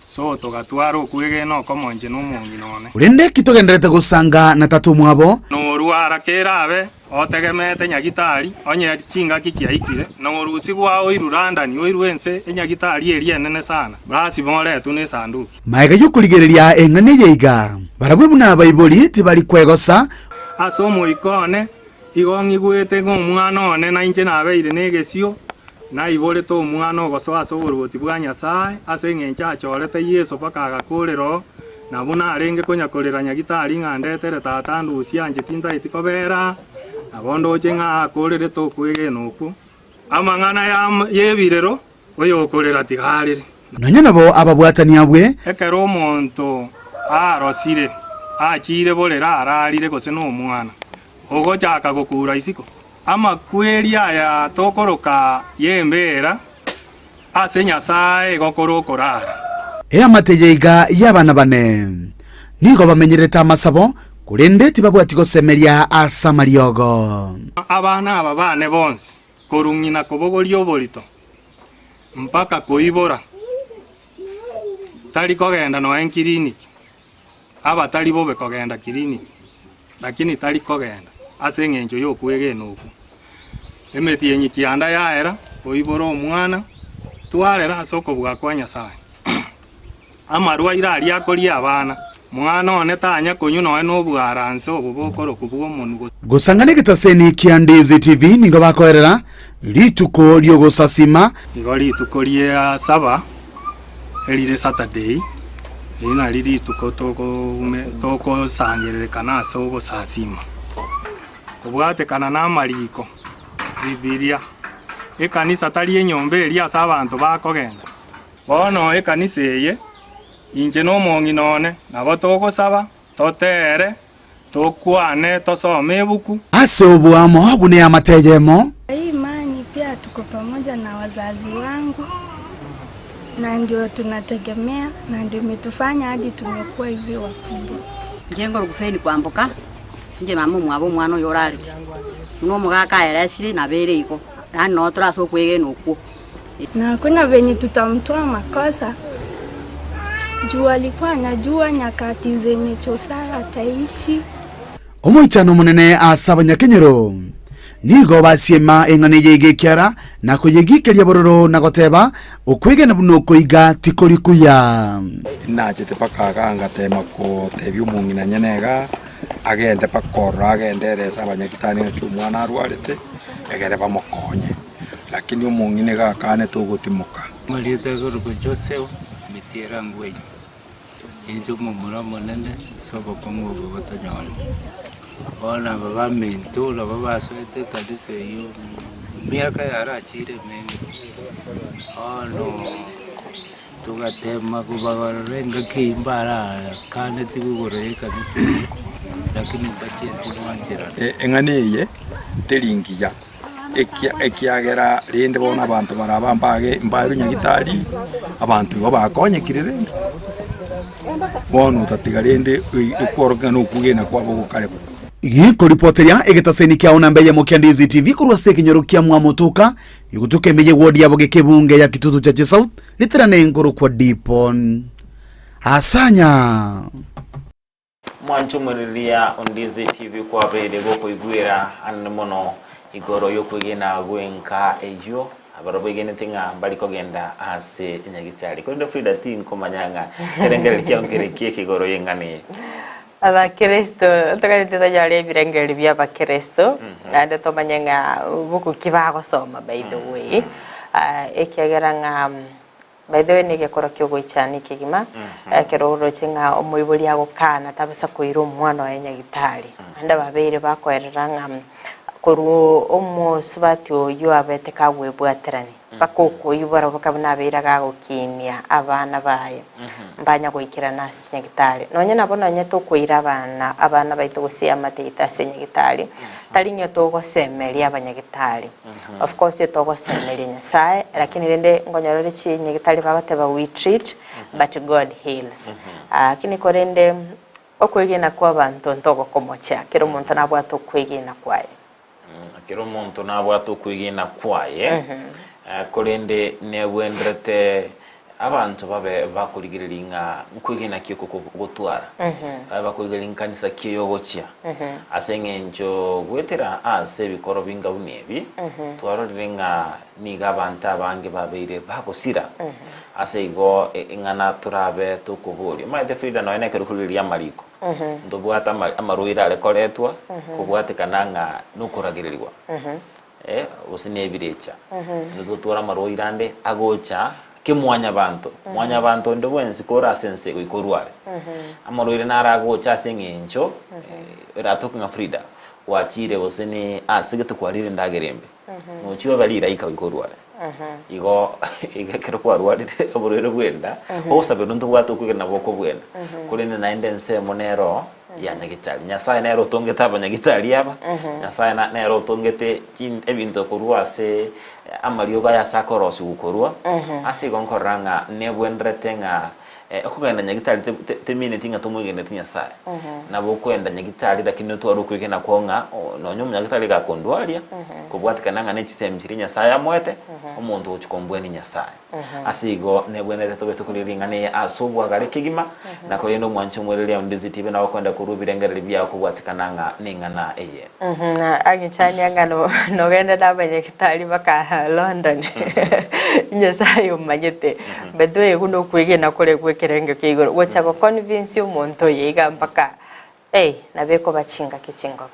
So togatwara okwegena okomo inche na omong'ina one. Korende ki togendererete gosanga na tata omwabo? Norwara kerabe Otegemeete nyagitari, onye chingaki chiaikire, na orusigwe ao oirwe London, oirwe ense enyagitari eria enene sana, lasima oretwe nesanduki. Magega y'okorigereria eng'ana eye iga, barabwo buna abaibori tibari kwegosa. Ase omoika one igo ng'igwete ng'a omwana one nainche nabeire negesio, naiborete omwana ogosoa ase oboruoti bwa Nyasae, ase engencho achorete Yeso mpaka agakoorera oo, Na buna arenge konya-korera nyagitari ng'a ndetere tata ndusie anche tintaeti kobera, nabo ndoche ng'a akorerete okwegena okwo. Amang'ana y'ebirero, oyokorera tiga arere. Nonya nabo ababwatani abwe. Ekero omonto arosire, achiire borere ararire gose nomwana, ogochaka gokura isiko. Amakweri aya tokoroka y'embeera ase Nyasae egokora okorara. Eamate eye iga y'abana bane nigo bamenyerete amasabo, korende tibabwati gosemeria ase amariogo. Abana aba bane bonsi, korwa ng'ina kobogoria oborito mpaka koibora, tari kogenda nonya kiriniki. Aba tari bobe kogenda kiriniki, lakini tari kogenda ase engencho y'okwegena okwo. Emetienyi kianda yaera, oibore omwana, twarera ase okobua kwa Nyasae. Amarwaire aria akoria abana, mwana one tanya konywa nonya nobwaranse obo bokorokwa bw'omonwa gose. Gosang'ana egetaseni kia Ndizi TV nigo bakoerera rituko ri'ogosasima. Igo rituko ria saba erire Saturday, eri nari rituko togosangererekana ase ogosasima. Kobwatekana namariko, Bibilia. Ekanisa tari enyomba eria ase abanto bakogenda. Bono ekanisa eye, inche nomong'ina one, nabo togosaba, toteere, tokwane, tosome ebuku. Ase oboamo buna eamate eyemo. Hii imani pia tuko pamoja na wazazi wangu na ndio tunategemea na ndio imetufanya hadi tumekuwa hivi wakubwa. Inche nkorokwa Feni Kwamboka, inche mama omwabo omwana oyo orarete, buna omogaka aeresire nabo ere igo, yaani noo tore ase okwegena okwo. Na hakuna venye tutamtoa makosa juu alikuwa anajua nyakati zenye Josiah ataishi. Omoichano omonene ase abanyakenyoro nigo basiema eng'ana eye iga ekiara na koyegikeria bororo na goteba, Okwegena buna oko iga tikori kuya. Nachete mpaka igaa ngatema gotebia omong'ina nyene igaa, agende mpaka ororo agende erese abanyagitari ng'aki omwana arwarete, egere bamokonye. Lakini omong'ina iga akanete ogotimoka. Amarieta akorokwa Joseph Mitiera Ngwenyi, inche omomura omonene ase obokong'u obo botonyorete. Bono aba baminto nabo basoete ekanisa eyio emiaka yarachire emenge, bono togatema kobabarora engaki eyio mbarakaneti igoro ya ekanisa eyio, lakini mbachieti gwancherana. Eng'ana eye teri ngiya, ekiagera rende bono abanto baraba mbage mbaerwe nyagitari, abanto igo bakonyekire rende. Bono otatiga rende okworokia ng'a nokwegena kwabo gokare bobe. Gekoripoteria egetaseni kiao namba eyemo kia Ndizi TV korwa ase ekenyoro kia Mwamotoka, egotuka ime y'ewodi ya Bogeke ebunge ya Kitutu Chache South, riterane nkorokwa Dipon Asanya. Mwanche omoriria o Ndizi TV kwabeire gokoigwera anene mono igoro y'okwegena gw'enka eyio abarobwo begenete ng'a mbari kogenda ase enyagitari. Korende Frida tinkomanya ng'a ekerengererio kiao nkere ki eke igoro y'eng'ana eye. Abakristo toganetie tonyore ebirengererio bia abakristo naende tomanye ng'a buku ki bagosoma by the way ekiagera ng'a By the way negekoro kiogoichania kegima ekero oroche ng'a omoibori agokana tabasa koira omwana oye nyagitari naende babeire bakoerera ng'a korwa omosubati oyio abete kagwebwaterani mpaka okoibora boka buna abeire agagokinia abana baye mbanya goikerana ase chinyagitari nonye nabo nonye tokoira abana abana baito gose eamate yaito ase enyagitari tari ng'a togosemeria abanyagitari Of course togosemeria Nyasaye lakini rende nkonyora ore chinyagitari bagoteba we treat but God heals. Lakini korende okwegena kwa abanto ntogokomochia kera omonto nabwate okwegena kwaye. Kera omonto nabwate okwegena kwaye korende nebwenderete Abanto babe bakorigereria ng'a nkwegena ki oko gotwara, babe bakorigereria nkanisa ki eye ogochia, ase eng'encho goetera ase ebikoro binga buna ebi, twarorire ng'a nigo abanto abange babeire bagosira. Ase igo ing'ana torabe tokoboria. Omanyete Frida nonya nekero korigereria amariko, ntobwate amarwaire are koretwa, kobwatekana ng'a nokoragererigwa. gose nebirecha, naende totware amarwaire ande agocha kemwanyabanto, mwanyabanto onde bwensi kore ase ense goika orware. Amarwaire naro agocha ase eng'encho eratoke ng'a Frida gwachire gose ne ase gete kwarire endagera embe, nochia obe riraika goika orware. Igo igo ekero kwarwarire oborwaire bwa enda, ogosaberwa ntobwate okwegena nabo okobwena, korende naende ensemo nero. ya nyagitari. Nyasae nere otongete abanyagitari aba, Nyasae na- nere otongete chin- ebinto korwa ase amariogo aya ase akorosigwa korwa, ase igo nkorora ng'a nebwenerete ng'a okogenda nyagitari te- te- temineti ng'a tomwegeneti Nyasae. Nabo okoenda nyagitari lakini otware okwegena kwao ng'a o- nonye omonyagitari gakondwaria, kobwatikana ng'a ne chisemi chiria Nyasae amoete, omonto ogochia kombwania Nyasae. Ase igo nebwenerete tobe tokoria ring'ana eye ase obwagare kegima, na korende omwanche omwereria onde zitibe na gokwenda korwa ebirengererio biao kobwatikana ng'a neng'ana eye. Ang'ichania ng'a nogende nabanyagitari baka London, Nyasaye omanyete. By the way okwo nokwegena kore gwekerengo kia igoro, gocha go convince omonto oyo iga mpaka, nabo ekoba chingaki chingong'u.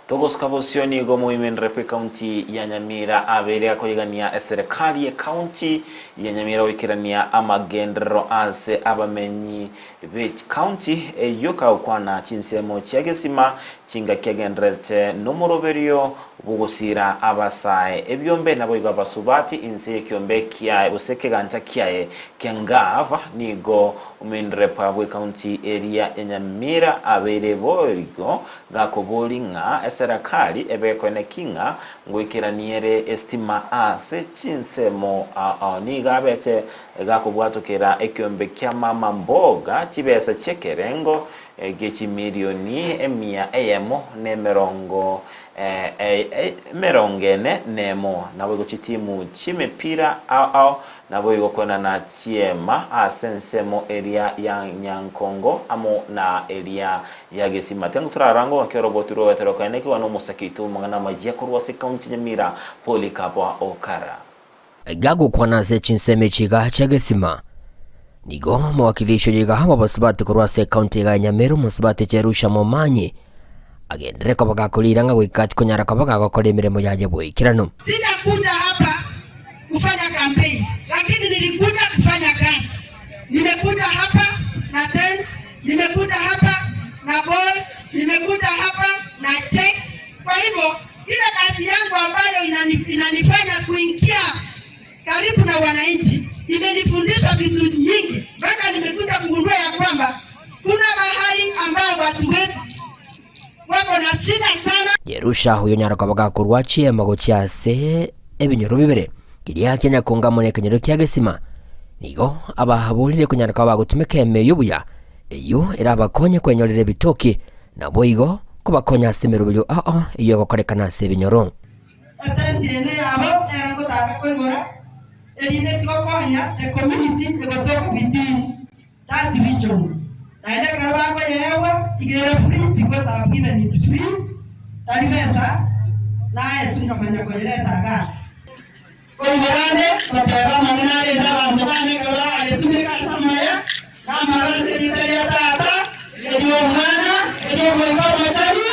Togosuka bosio nigo omoimenere bw'ecounty ya Nyamira abeire akoigania eserekari y'ecounty ya Nyamira goikerania amagenderero ase abamenyi b'ecounty eyio kagokwana chinsemo chia gesima chingaki agendererete nomoroberio bw'ogosiira abasae ebiombe naboigo abasubati inse y'ekiombe kiaye gose ekegancha kiaye kia Ngava nigo omoenderepa bw'ecounty eria ya Nyamira abeire boigo Gakobori ng'a eserekari ebe ki ng'a ngoikeranie ere esitima ase chinsemo ao. Nigo abete gakobwatokera ekiombe kia mama mboga chibesa chi'ekerengo gie chimilioni emia eyemo na emerongo emerongo ene nemo. Naboigo chitimu chi'emepira ao ao Naboigo kwenana chiema ase ensemo eria ya Nyankongo amo na eria ya Gesima. Tengo torarange ng'aki oroboti rw'ogoetera okaenekigwa n'omosake oito bw'amang'ana amayia korwa ase ekaunti ya Nyamira, Polycarp Okara. Gagokwana ase chinsemo echi iga chia Gesima, nigo omowakilishi oyo iga bw'abasubati korwa ase ekaunti iga ya Nyamira omosubati Jerusha Momanyi agenderere koba gakoriira ng'a goika konyara koba gagokora emeremo yaye boikeranu. Sijakuja hapa kufanya campaign, lakini nilikuja kufanya kazi. Nimekuja hapa na tents, nimekuja hapa na balls, nimekuja hapa na checks. Kwa hivyo ile kazi yangu ambayo inani, inanifanya kuingia karibu na wananchi imenifundisha vitu nyingi, mpaka nimekuja kugundua ya kwamba kuna mahali ambao watu wetu wako na shida sana. Yerusha oyo onyare koba gakorwa chiema gochia ase ebinyoro bibere, keria kia Nyakongo amo nekenyoro kia Gesima. Nigo ababorire konyara koba bagotumeka emeyio buya, eyio erabakonye kwenyorera ebitoki, naboigo kobakonya ase emeroberio ao eyio egokorekana ase ebinyoro. Etenti ende yabo nero ngotaka koigora, erinde chigokonya the community egotoka within that region. Naende ekero bakoyeegwa iga ere free because I have given it free, tari besa naetwe nkamanya koyereta igaa. Koigora ande goteba amang'ana arende abanto bane ekero barayetumeke ase amaya, na amabe ase erieta ria Tata, eri'Omwana, eri'Omoika Omochenu.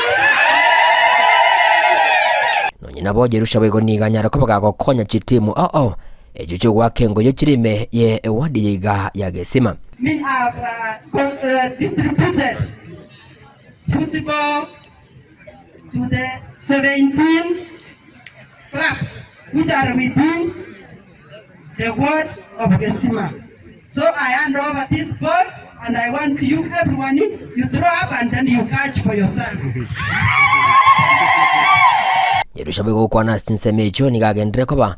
Nonye nabo Jerusha boigo nigo anyare koba gagokonya chitimu ao ao echio chigoaka engoyo chire ime ye ewadi yaiga ya Gesima. Me have distributed football to the 17 clubs which are within the ward of Gesima. So I hand over these balls and I want you everyone you throw up and then you catch for yourself. Jerusha boigo gokwana ase chinsemo echio nigo agenderere koba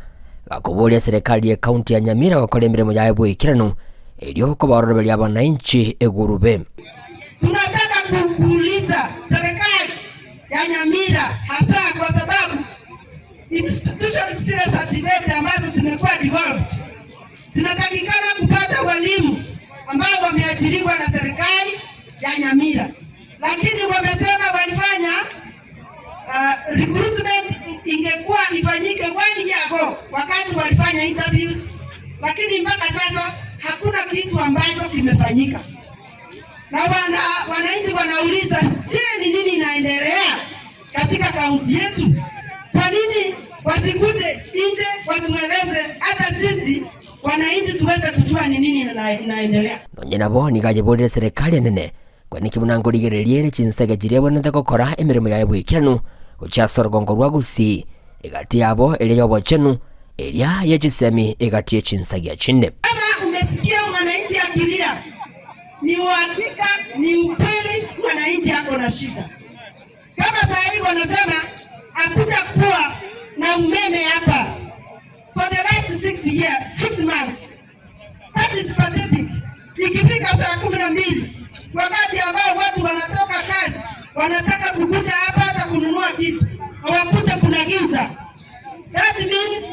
gakoboria eserekari ye county ya Nyamira gokora emeremo yaye boikeranu erio kobaoroberia abananchi egurube. Tunataka kuuliza serikali ya Nyamira hasa kwa sababu institutions zile za TVET ambazo zimekuwa devolved zinatakikana kupata walimu ambao wameajiriwa na serikali ya Nyamira, lakini wamesema walifanya recruitment ingekuwa ifanyike one year ago wakati walifanya interviews, lakini mpaka sasa hakuna kitu ambacho kimefanyika na wana, wananchi wanauliza, je, ni nini inaendelea katika kaunti yetu? Kwa nini wasikuje nje watueleze, hata sisi wananchi tuweze kujua ni nini inaendelea. Nonye nabo nigo ayeborire serikali enene kwaniki buna nkorigereria ere chinsege chiria ebwenerete gokora emeremo yaye boikeranu gochia ase orogongo rwa Gusii egati yabo eria y'obochenu eria ye chisemi egati ye chinsagia chinde. Kama umesikia mwananchi akilia, ni uhakika, ni ukweli, mwananchi ako na shida. Kama saa hii wanasema hakuja kuwa na umeme hapa for the last 6 years, 6 months. That is pathetic. Ikifika saa 12 wakati ambao watu wanatoka kazi wanataka kukuja hapa hata kununua kitu, hawakute kuna giza. That means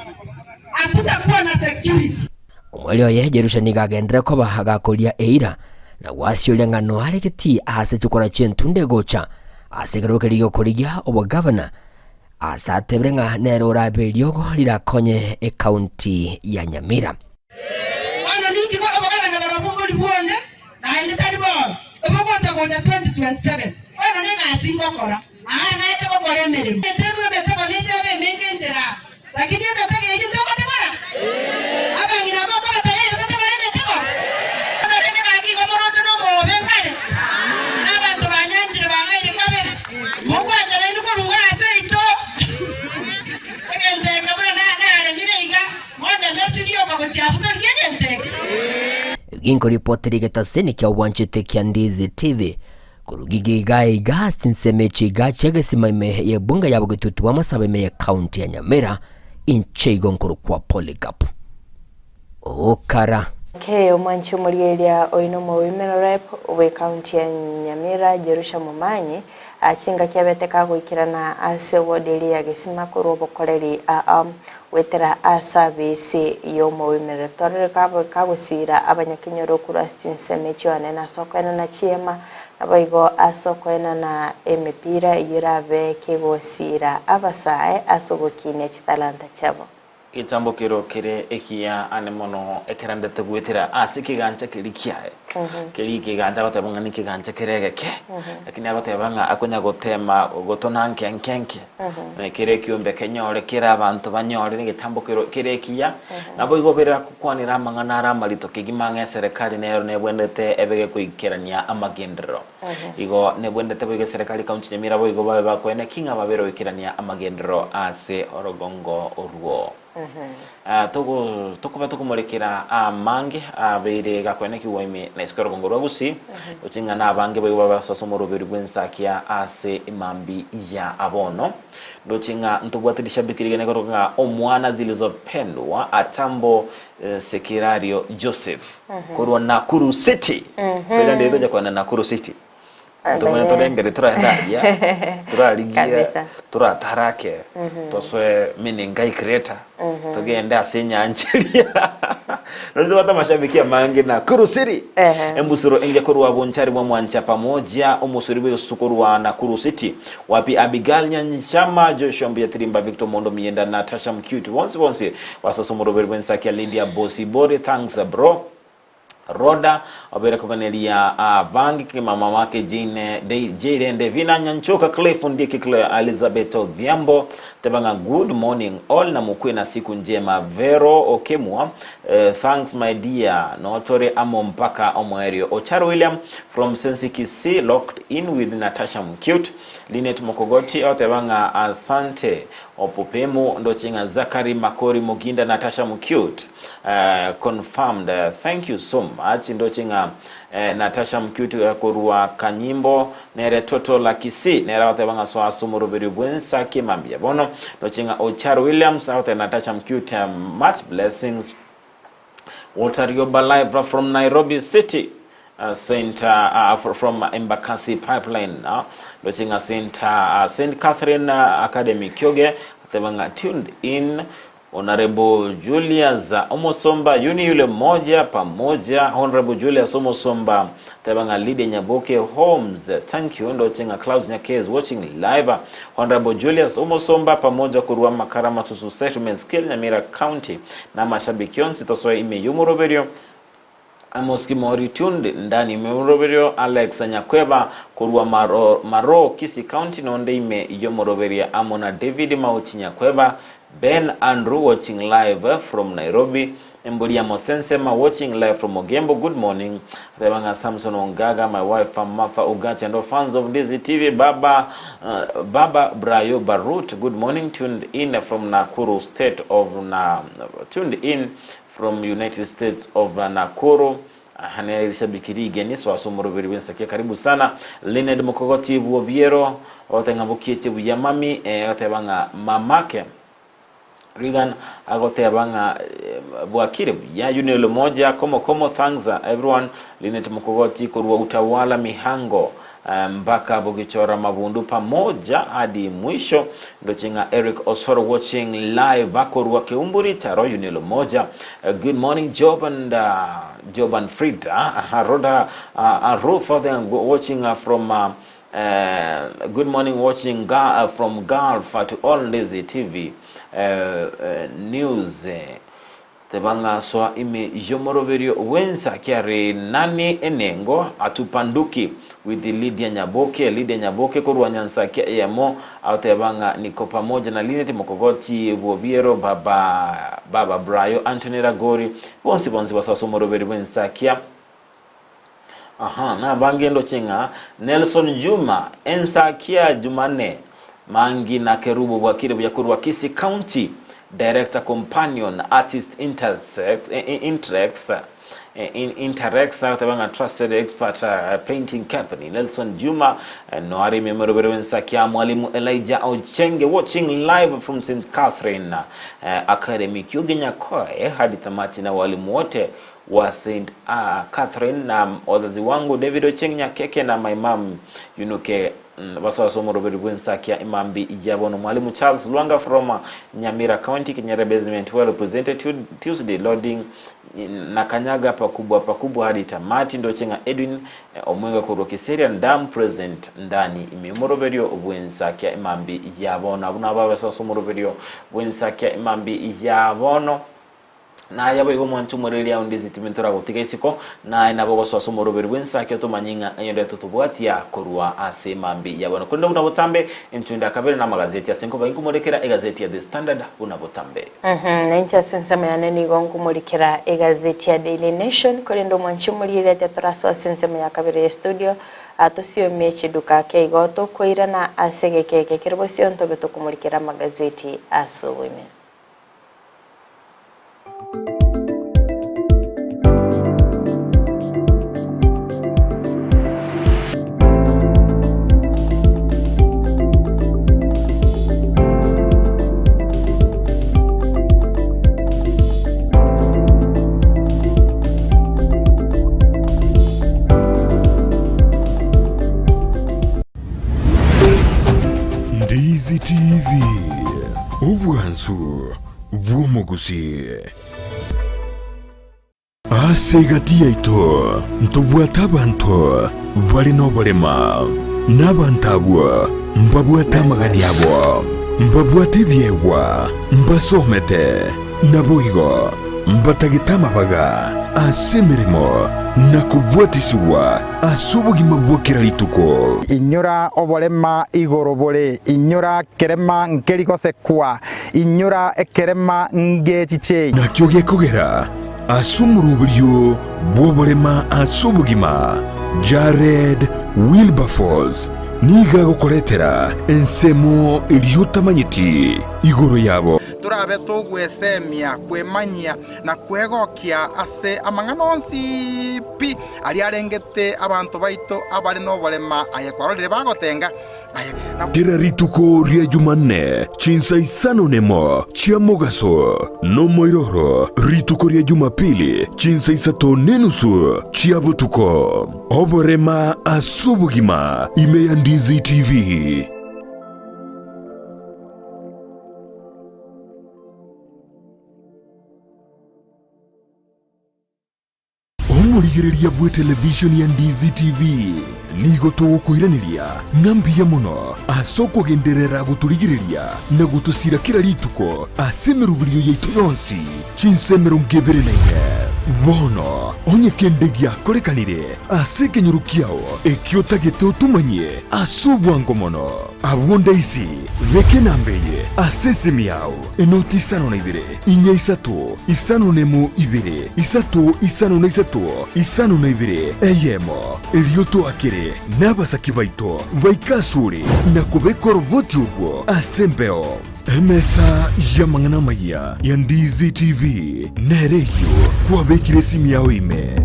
hakutakuwa na security. Omweri oye Jerusha nigo agenderere koba agakoria eira na gwasioria ng'a noare getii ase chikora chi'entunde gocha ase ekerogo keria gi'okorigia obogavana ase atebire ng'a nere orabe eriogo rirakonye ekaunti ya Nyamira. Bono ninki obogabana barobwo mbori bwonde, naende tari bono, obogocha gocha 2027. Bono negasi ngokora. Aa nache gokora emeremo. Etebwe emetego neche ebe emenge enchera aa, lakini emetego eyio togotegora? Abang'ina mokoba tayari totegore emetego? Bono rende gaki igo moroche nomobe nkare, na abanto banyanchire bang'aire kabere, mokwanchera inwe korwa iga ase seito. Egento eke buna naremire iga, bono emesiri yoka gochia abwo torigia egento eke. Ginkoripotera egetaseni kia obwanchete kia Ndizi TV. Korwa giga iga iga ase ensemo echi iga chi'egesima ime y'ebunga ya bogetutu bw'amasabo ime ye county ya Nyamira, inche igo nkorokwa Polycarp Okara. Kei omwanchi omorieria oino omo Women Rep bwe county ya Nyamira Jerusha Momanyi chingaki abete kagoikerana ase ward eria ya Gesima korwa obokoreri aa goetera ase abisi y'omo Women Rep torore kagosira abanyakenyoro korwa ase chinsemo echio anene ase okoenana chiema Naboigo ase okoenana emepira eyio erabe kegosiira abasae ase ogokinia chitalanta chiabo. Gechambokero kere ekiya ane mono ekerandete goetera ase ekegancha keria kiaye. Keria ekegancha agoteba ng'a nekegancha kere egeke, lakini agoteba ng'a akonya gotema gotona nke nke nke, na kere ekiombe kenyore kere abanto banyore na egetambokero kere ekiya. Naboigo bere akokwanera amang'ana are amarito kegima ng'a eserekari nero nebwenerete ebe gekoikerania amagenderero. Igo nebwenerete boigo eserekari county Nyamira boigo babe bakoene ki ng'a babere goikerania amagenderero ase orogongo orwo. Togo tokoba tokomorekera amange abeire gakoenekigwa ime na isiko y'orogongo rwa Gusii, gochia ng'a nabange boigo babe ase omoroberi bw'ensakia ase emambi ya abono. Ndoche ng'a ntobwate rishabiki rigene korwa ng'a omwana zilizopendwa Atambo Sekerario Joseph korwa Nakuru City. Toirande tocha kogenda Nakuru City. Ntomanye torengere toraende aria torarigie Kabisa. toratarake tosoe Menengai Crater togende ase enyancha eria. Nonye tobwate amashabiki amange Nakuru City. Ehe. Embusuro engiya korwa Bonchari bwa Mwancha pamoja omosuri bw'egesusu korwa Nakuru City. Wapi Abigail Nyanchama, Joshua Mbuya Tirimba, Victor Mondo Mienda, Natasha Mcute, bonsi bonsi basase omoroberi bw'ensakia Lydia Bosibori, thanks bro. Rhoda obeire koganeria abange kegima mamake Jane Jayden Devina Nyanchoka Cliff Ondieki Claire Elizabeth Odhiambo teba ng'a good morning all na mokwe na siku njema Vero Okemwa thanks my dear notore amo mpaka omoerio Ocharo William From Sensi Kisii locked in with Natasha Mcute, Linet Mokogoti oteba ng'a asante Opupemu ndoche ng'a Zachary Makori Muginda Natasha Mcute confirmed thank you so much ndoche ng'a Natasha Mcute korwa Kanyimbo nere Toto la Kisii nere agoteba ng'a soa ase omoroberio bwensa kimambia bono ndoche ng'a Ocharo Williams agoteba Natasha Mcute much blessings Walter Rioba live from Nairobi City Saint from Embakasi Pipeline ndoche ng'a Saint Saint Catherine Academy Kioge ateba ng'a tuned in Honorable Julius Omosomba yuni yule moja pamoja Honorable Julius Omosomba ateba ng'a Lydia Nyaboke Holmes thank you ndoche ng'a Clouds Nyakes watching live Honorable Julius Omosomba pamoja korwa Makara Masusu Settlement Skill Nyamira County Namashabiki onsi tosoe ime y'omoroberio Amos Kimori tuned ndani ime y'omoroberio Alex Nyakweba korwa Maro Maroo Kisii County nonde ime y'omoroberio amo na David Mauchi Nyakweba Ben Andrew watching live from Nairobi Embori ya Mosensema watching live from Ogembo good morning Ateba ng'a Samson Ongaga my wife Martha Ugachi and all fans of Ndizi TV Baba uh, Baba Brayo Barut good morning tuned in from Nakuru state of na tuned in from United States of Nakuru Aha nere rishabiki rigeni so ase omoroberi bw'ensakia karibu sana Leonard Mokogoti Bwobiero ogoteba ng'a bokietie buya mami eh, ogoteba ng'a mamake Reagan agoteba ng'a bwakire buya Yunel Moja komo komo thanks everyone Linet Mokogoti korwa Utawala Mihango mpaka Bogichora Mabundu pamoja hadi mwisho Ndoche ng'a Eric Osoro watching live akorwa Keumburi Taro Yunel Moja good morning Job and Job and Frida Rhoda Ruth watching from Good morning watching from Gulf to all Ndizi TV news. Teba ng'a soa ime y'omoroberio bw'ensa kiare nani enengo atupanduki with Lydia Nyaboke Lydia Nyaboke korwa Nyansakia eyemo agoteba ng'a niko pamoja na Linet Mokogoti bw'Obiero baba baba Brayo Anthony Ragori bonsi bonsi basoa ase omoroberio bw'ensakia Aha, nabange ndoche ng'a Nelson Juma, Ensakia Jumanne, Mangi na Kerubo bwakire buya korwa Kisii County, Director Companion Artist Intersex, Intrex, Interex agoteba ng'a Trusted Expert Painting Company, Nelson Juma, noare ime omorobere bw'Ensakia, Mwalimu Elijah Ochenge watching live from St Catherine Academy, Kiuge Nyakoe, hadi tamati na walimu wote wa St Catherine na wazazi wangu David Ochieng Nyakeke na my mum Yunuke basoa ase omoroberi bw'ensakia emambi ya bono Mwalimu Charles Lwanga from Nyamira County Kenyere Basement well represented Tuesday loading na kanyaga pakubwa pakubwa hadi tamati ndoche ng'a Edwin Omwenga korwa Kiserian Dam present ndani ime omoroberio bw'ensakia emambi ya bono abwo nabo abasoa ase omoroberio bw'ensakia emambi ya bono. Naye boigo omwanche omoreri ao ndisi timi ntoragotiga isiko, naye nabo ogosoa ase omoroberi bw'ensaki otomanye ng'a eyonde totobwatia korwa ase mambia ya bono. Korende buna botambe, entunda ya kabere namagazeti ase nkoba inkomorekera egazeti ya The Standard buna botambe. Na inche ase ensemo yane nigo nkomorikera egazeti ya Daily Nation, korende omwanche omoriri aria torasoe ase ensemo ya kabere ye studio, atosiomi chiduka ake igo tokoirana ase egeka eke kere bosio ntobe tokomorikera amagazeti ase oboime. Ndizi TV, obwansu bw'omogusii. Ase egati yaito ntobwate abanto bare noborema, na abanto abwo mbabwate amagani abo, mbabwate ebiegwa, mbasomete, Naboigo mbatagete amabaga ase emeremo na kobwatisigwa ase obogima bwa kera rituko. Inyora oborema igoro bore, inyora kerema nkeri gosekwa, inyora ekerema ngechichei. Nakio gekogera ase omoroberio bw'oborema ase obogima, Jared Wilberforce nigo agokoretera ensemo eria otamanyeti igoro yabo. Torabe togwesemia, kwemanyia, na kwegokia ase amang'ana onsi pi aria arengete abanto baito abare noborema, aye kwarorire bagotenga, aye na. Kera rituko ria Jumanne chinsa isano nemo chia mogaso, nomoiroro rituko ria Jumapili chinsa isato nenusu chia botuko. Oborema ase obogima ime ya Ndizi TV. Omorigereria bw'etelevishoni ya Ndizi TV nigo togokoiraneria ng'a mbuya mono ase okogenderera gotorigereria na gotosira kera rituko ase emeroberio yaito yonsi chinsa emerongo ebere na ine. Bono onye kende giakorekanire ase ekenyoro kiao ekio otagete otomanyie ase obwango mono, Abwo ndaisi, beka enamba eye ase esimi yao, enoti isano na ibere, inya isato, isano nemo ibere, isato isano na isato, isano na ibere, eyemo. Erio toakere nabasaki baito baike asore na kobeka oroboti orwo ase embeo. Emesa y'amang'ana amayia ya Ndizi TV nere eyio kwabekire esimi yao ime.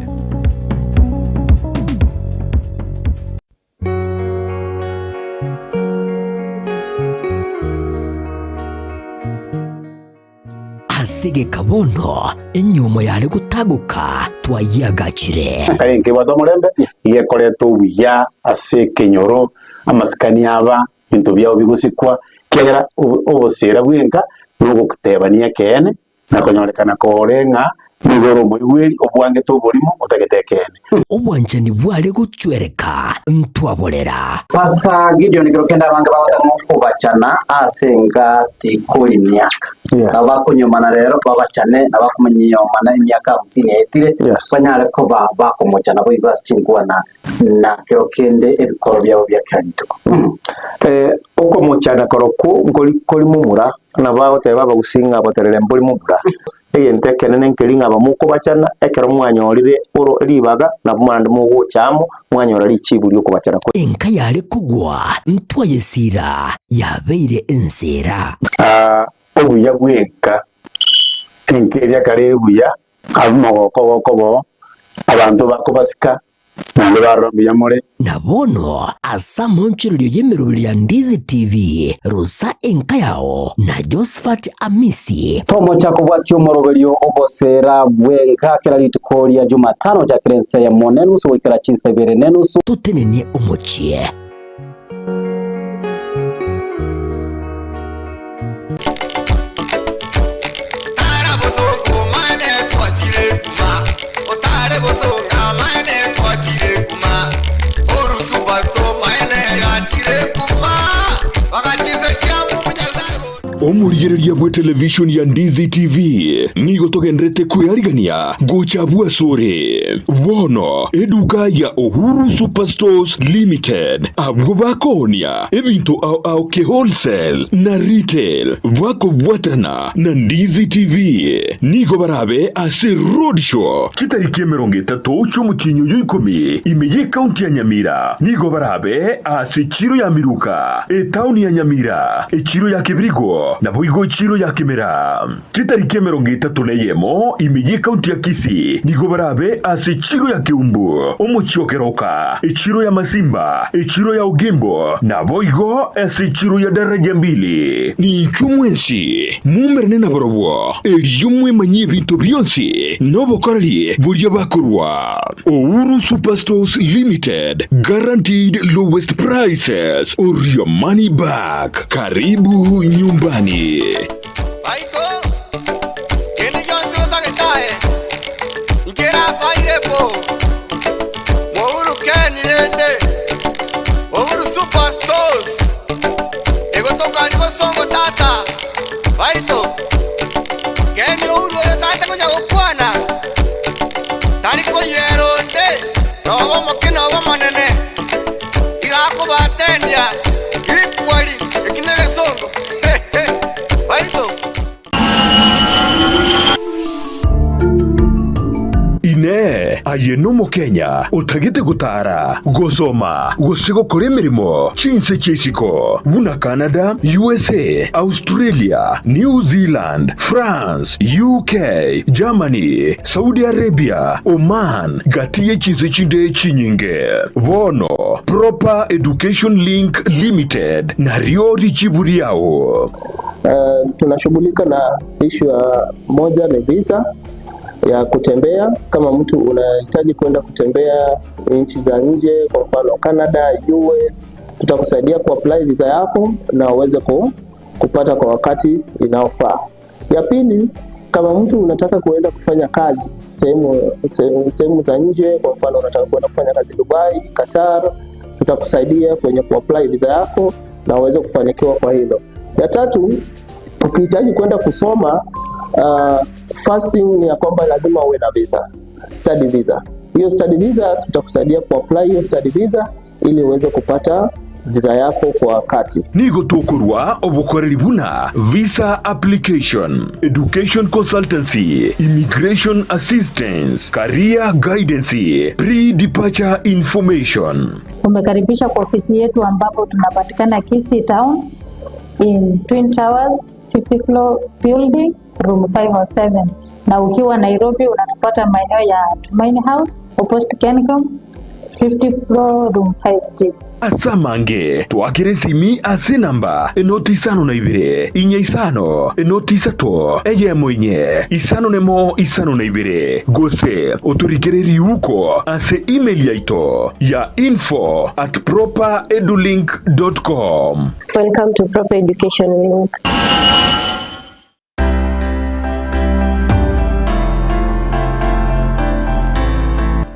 Ase egeka bono enyiomo yare gotagoka twayiagachire. Kare nkebwate omorembe, iga ekoreta obuya ase ekenyoro, amasikani aba, ebinto biabo bigosikwa, ekiagera obosera bwenka na ogotebania ekeene, na konyorekana kore ng'a. Nigo ore omoigweri, obwangete oborimo, otagete ekeene. Obwanchani bware gochwereka, ntwaborera. Pastor Gideon kero kende abange bagotema okobachana ase enga tikori miaka. Nabo bakonyomana rero babachane na bakomanyomana emiaka hamsini yaetire banyare koba bakomochana boigo ase chinkwana na kero kende ebikoro biabo bia kera rituko. Okomochana korokwo nkori kori momura, nabo bagoteba abagusii ng'a boterere mbori momura. Egento ekenene nkeri ng'a abamokobachana, ekero mwanyorire oro ribaga, nabo naende mogocha amo, mwanyora richibu ri'okobachana kwa. Enka yare kogwa ntwayesiira, yabeire enseera. Obuya bw'enka, enka eria kare ere buya, abwo mogoko gokoba oo, abanto bakobasika, Naende barora mbuya more. Na bono ase amaonchorerio y'emeroberio ya Ndizi TV, rosa enka yao na Josephat Amisi. Tomocha kobwatia omoroberio ogoseera bw'enka kera rituko ria Jumatano gochakera ensa eyemo nenusu goikera chinsa ibere nenusu. Totenenie omochie. Omorigereria bwe televishoni ya Ndizi TV nigo togenderete kwearigania gocha abwo asore. Bono eduka ya Uhuru Superstores Limited abwo bakoonia ebinto ao ao ke wholesale na retail bakobwaterana na Ndizi TV nigo barabe ase roadshow chitariki 30 chi'omotienyi oyo ikomi ime y'ecounty ya Nyamira nigo barabe ase echiro ya Miruka, etaoni ya Nyamira, echiro ya Kebirigo naboigo echiro ya Kemera. Chitariki 31 ime y'ecounty ya Kisii nigo barabe ase echiro ya Keumbu, omochie o Keroka, echiro ya Masimba, echiro ya Ogembo, naboigo ase echiro ya Daraja Mbili. Ninchwe mwensi muumerane nabarobwo, erio mwemanyie ebinto bionsi nobokoreri boria bakorwa. Uhuru Superstores Limited, guaranteed lowest prices or your money back. Karibu nyumbani. Baito, kende gionsi otagete aye, nkerafaire bo. Mohuru Ken rende, Uhuru Super Stores, egotokani bosongo tata. Baito, Ken Uhuru oyo tata konya gokwana, tari koyiera onde, noba omoke noba omonene, iga akobatendia equally, eki negesongo. Baito. Inee! Aye n'Omokenya otagete gotaara, gosoma, gose gokora emeremo chinse chi'isiko buna Canada, USA, Australia, New Zealand, France, UK, Germany, Saudi Arabia, Oman, gati ye chinse chinde chinyinge? Bono Proper Education Link Limited nario richibu riao. Tunashughulika na issue ya moja ni visa ya kutembea. Kama mtu unahitaji kwenda kutembea nchi za nje, kwa mfano Canada, US, tutakusaidia kuapply visa yako na uweze kupata kwa wakati inaofaa. Ya pili, kama mtu unataka kuenda kufanya kazi sehemu za nje, kwa mfano unataka kuenda kufanya kazi Dubai, Qatar, tutakusaidia kwenye kuapply visa yako na uweze kufanikiwa kwa hilo. Ya tatu, ukihitaji kwenda kusoma, first thing ni ya kwamba lazima uwe na visa, study visa. Hiyo study visa tutakusaidia kuapply hiyo study visa ili uweze kupata visa yako kwa wakati. Nigo tokorwa obokoreri buna visa application, education consultancy, immigration assistance, career guidance, pre-departure information. Umekaribishwa kwa ofisi yetu ambapo tunapatikana Kisii Town in Twin Towers 50 floor building room 507, na ukiwa Nairobi unatupata maeneo ya Tumaini House opposite Kencom 50 floor room 5D. Ase amange twakere esimi ase enamba enoti isano na ibere, inya isano, enoti isato, eyemo inye, isano nemo isano na ibere, gose otorikere riuko ase email yaito ya info at properedulink dot com. Welcome to Proper Education Link.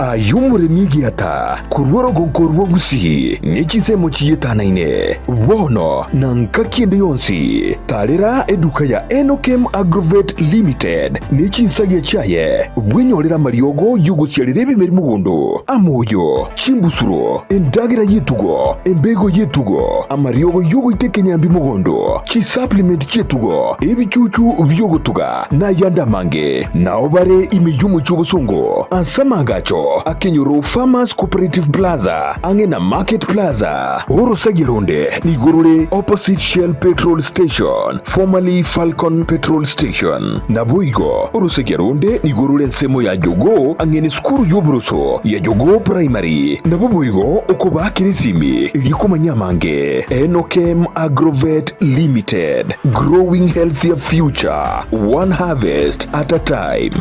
Ayio omoremi egiata korwa orogonko rwa Gusii ne chinsemo chietanaine, bono na ngaki ende yonsi, tarera eduka ya Enokem Agrovet Limited ne chinsagia chiaye, bwenyorere amariogo y'ogosiarera ebimeri mogondo, amoyo, chimbusuro, endagera y'etugo, embego y'etugo, amariogo y'ogoita ekenyambi mogondo, chisupplement chi'etugo, ebichuchu bi'ogotuga, na ayande amange. Nao bare ime y'omochie obosongo ase amaagacho akenyoro Farmers Cooperative Plaza ang'e na Market Plaza. Orosagia ronde nigo rore opposite Shell Petrol Station, formerly Falcon Petrol Station. Naboigo orosagia ronde nigo rore ensemo ya Jogoo ang'e nesukuru y'oboroso ya Jogoo Primary. Nabo boigo okobaakera esimi erio komanya amange. Enokem Agrovet Limited, growing healthier future, one harvest at a time.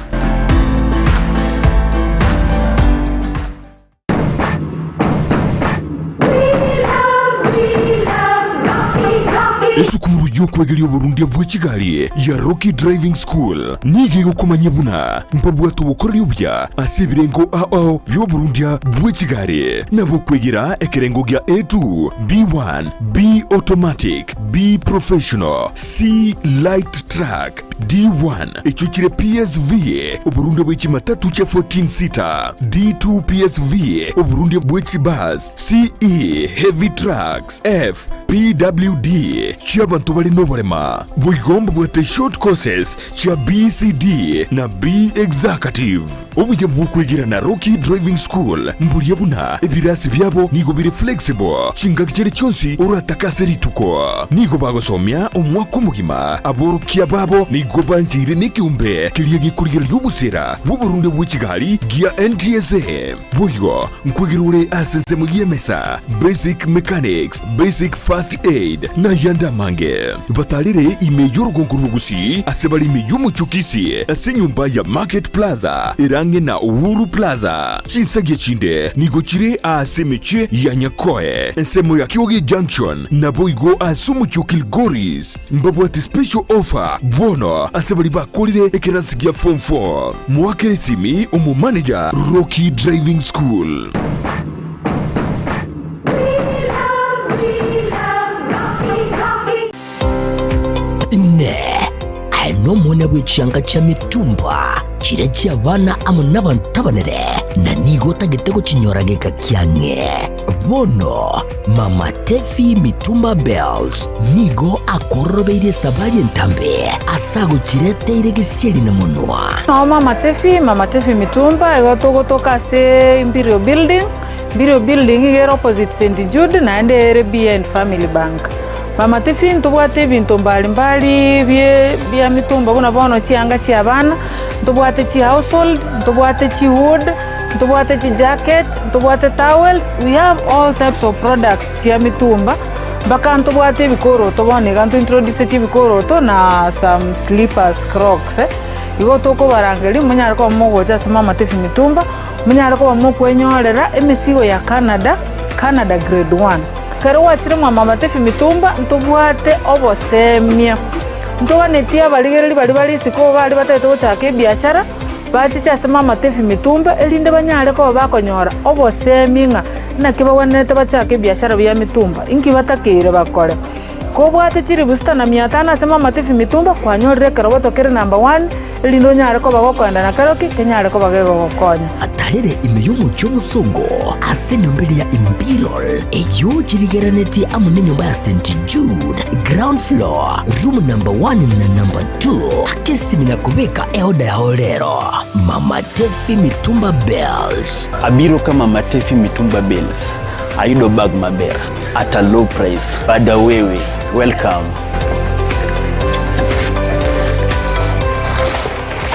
Esukuru y'okwegeria oborundia bwe chigari ya Rocky Driving School nigo egokomanyia buna mbabwate obokoreri obuya ase ebirengo ao bi'oborundia bwe chigari nabo okwegera ekerengo gia A2, B1, B Automatic, B Professional, C Light Truck, D1 echio chire PSV, oborundia bwe chimatatu chia 14 seater, D2 PSV, oborundia bwe chibus, CE Heavy Trucks, F PWD chi'abanto bare noborema. Boigo mbabwate short courses chia BCD na B Executive. Obuya bw'okwegera na Rocky Driving School mboria buna ebirasi biabo nigo bire flexible chingaki chiria chionsi oratake ase rituko. Nigo bagosomia omwaka omogima. Aborokia babo nigo bancheire nekeombe keria gekorigereria obosera bw'oborundia bwe chigari gia NTSA. Boigo nkwegera ore ase ensemo y'emesa, basic mechanics, basic first aid, na ayande amange. Batarere ime y'orogongo rw'Ogusii ase bare ime y'omochie o Kisii ase enyomba ya Market Plaza ere ang'e na Uhuru Plaza. Chinsagia chinde nigo chire aase emechie ya Nyakoe, ensemo ya Kioge Junction, naboigo ase omochie o Kilgoris. Mbabwate special offer bono ase baria bakorire ekerasi gia form 4. Moakere esimi omomanager Rocky Driving School. Inee! Aye nomwana bwe chianga chia mitumba, chiria chi'abana amo nabanto abanene, na nigo otagete gochinyora geka kiang'e? Bono Mama Tefi Mitumba Bells nigo akororobeirie esabari entambe ase agochireteire gesieri na monwa. Nao Mama Tefi, Mama Tefi Mitumba, igo togotoka ase Imperial Building, Imperial Building iga ere opposite St Jude naende ere behind Family Bank. Mama Tefi ntobwate ebinto mbali mbali bie bia mitumba buna bono chianga chia abana, ntobwate chi household, ntobwate chi wood, Ntobwate chijacket, ntobwate towels, we have all types of products chia mitumba, mpaka ntobwate ebikoroto bono iga ntointroducetie ebikoroto na some slippers, crocs eh. Igo tokobarangeria monyare koba mogocha ase Mama Tefi Mitumba, monyare koba mokwenyorera emesigo ya Canada, Canada grade one. Ekero gwachire mwa Mama Tefi Mitumba, ntobwate obosemia, ntoganetie abarigereri baria bare isiko baria batagete gochaka ebiashara. Bachiche ase mamatebi mitumba, erinde banyare koba bakonyora obosemi ng'a naki bagwenerete bachake ebiashara bia mitumba, inki batakeire bakore. Kobwate chilifu sita na mia tano ase mamatebi mitumba, kwanyorire ekerogoto kere number one, erinde onyare koba gokoenda na keroki, kenyare koba gegogokonya. Atarere ime y'omochie omosongo ase enyomba eria ya Imperial, eyio chirigeranetie amo nenyomba ya St. Jude, ground floor, room number one na number two. Aka esimi na kobeka eoda yao rero. Mama Tefi Mitumba Bales. Abiro ka Mama Tefi Mitumba Bales ayudo bag maber at a low price. Bada wewe, welcome.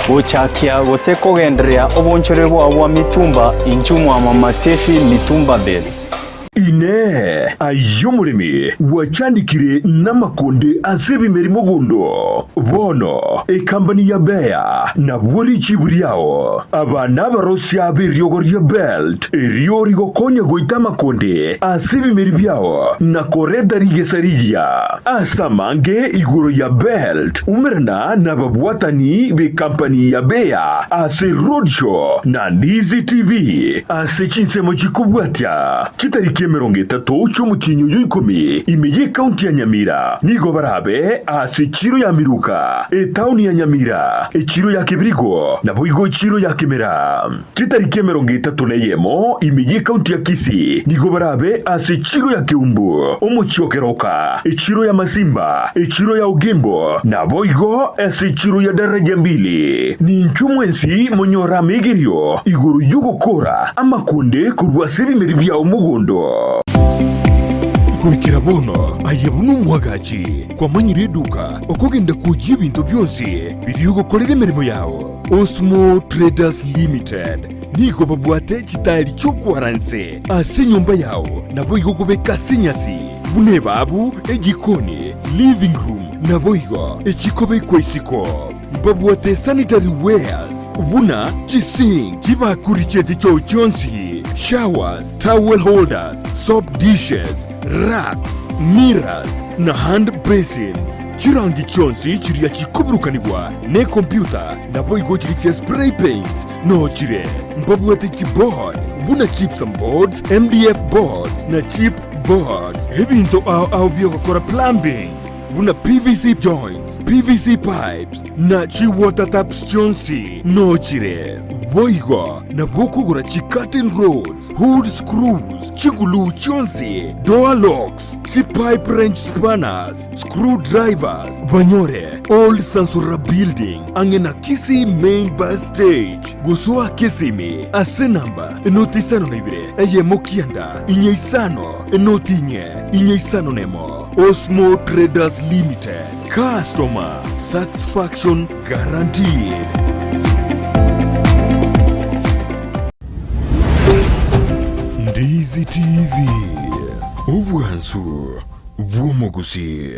Gochakia gose kogendereria obonchore bwao bwa mitumba inchuo mwa Mama Tefi Mitumba Bales. Inee! Aye omoremi, gwachandekire namakonde ase ebimeri mogondo? Bono ekambani ya Bayer nabwo richibu riao. Aba nabarosia b'eriogo ria Belt, erio rigokonya goita amakonde ase ebimeri biao na koreta rigesa rigiya. Ase amange igoro ya Belt, umerana nababwatani b'ekampani ya Bayer ase Roadshow na Ndizi TV ase chinsemo chikobwatia chitariki 30 chi'omotienyi oyo ikomi ime y'ekaunti ya Nyamira. Nigo barabe ase echiro ya Miruka, etaoni ya Nyamira, echiro ya Kebirigo, naboigo echiro ya Kemera. Chitariki 31 ime y'ekaunti ya Kisii nigo barabe ase echiro ya Keumbu, omochie o Keroka, echiro ya Masimba, echiro ya Ogembo, naboigo ase echiro ya Daraja Mbili. Ninchwe mwensi monyore amegerio igoro y'ogokora amakonde korwa ase ebimeri biao mogondo. Goikera bono aye buna omwagachi kwamanyire eduka okogenda kwoyia ebinto bionsi biria ogokorera emeremo yao. Osmo Traders Limited nigo babwate chitaeri chi'okwara inse ase enyomba yao, naboigo kobeka ase enyasi, buna ebaabu, ejikoni, living room, naboigo echikobekwa isiko. Mbabwate sanitary wares buna chisink, chibakuri chie chichoo chionsi, showers, towel holders, soap dishes, racks, mirrors, na hand basins. Chirangi chionsi chiria chikoburukanigwa nekompyuta naboigo chiria chia spray paints noo chire. Mbabwate chiboard buna gypsum boards, MDF boards na chip boards. Ebinto ao ao biogokora plumbing buna PVC joints, PVC pipes na chi water taps chionsi noo chire. Boigo nabo okogora chi curtain rods, hood screws, chiguluu chionsi, door locks, chi pipe wrench spanners, Screw drivers banyore Old Sansora Building ang'e na Kisii Main Bus Stage gosoa Kisimi ase namba 052 1 9 5 0 4 4 5 1. Osmo Traders Limited, customer satisfaction guaranteed. Ndizi TV, obwansu bw'omogusii.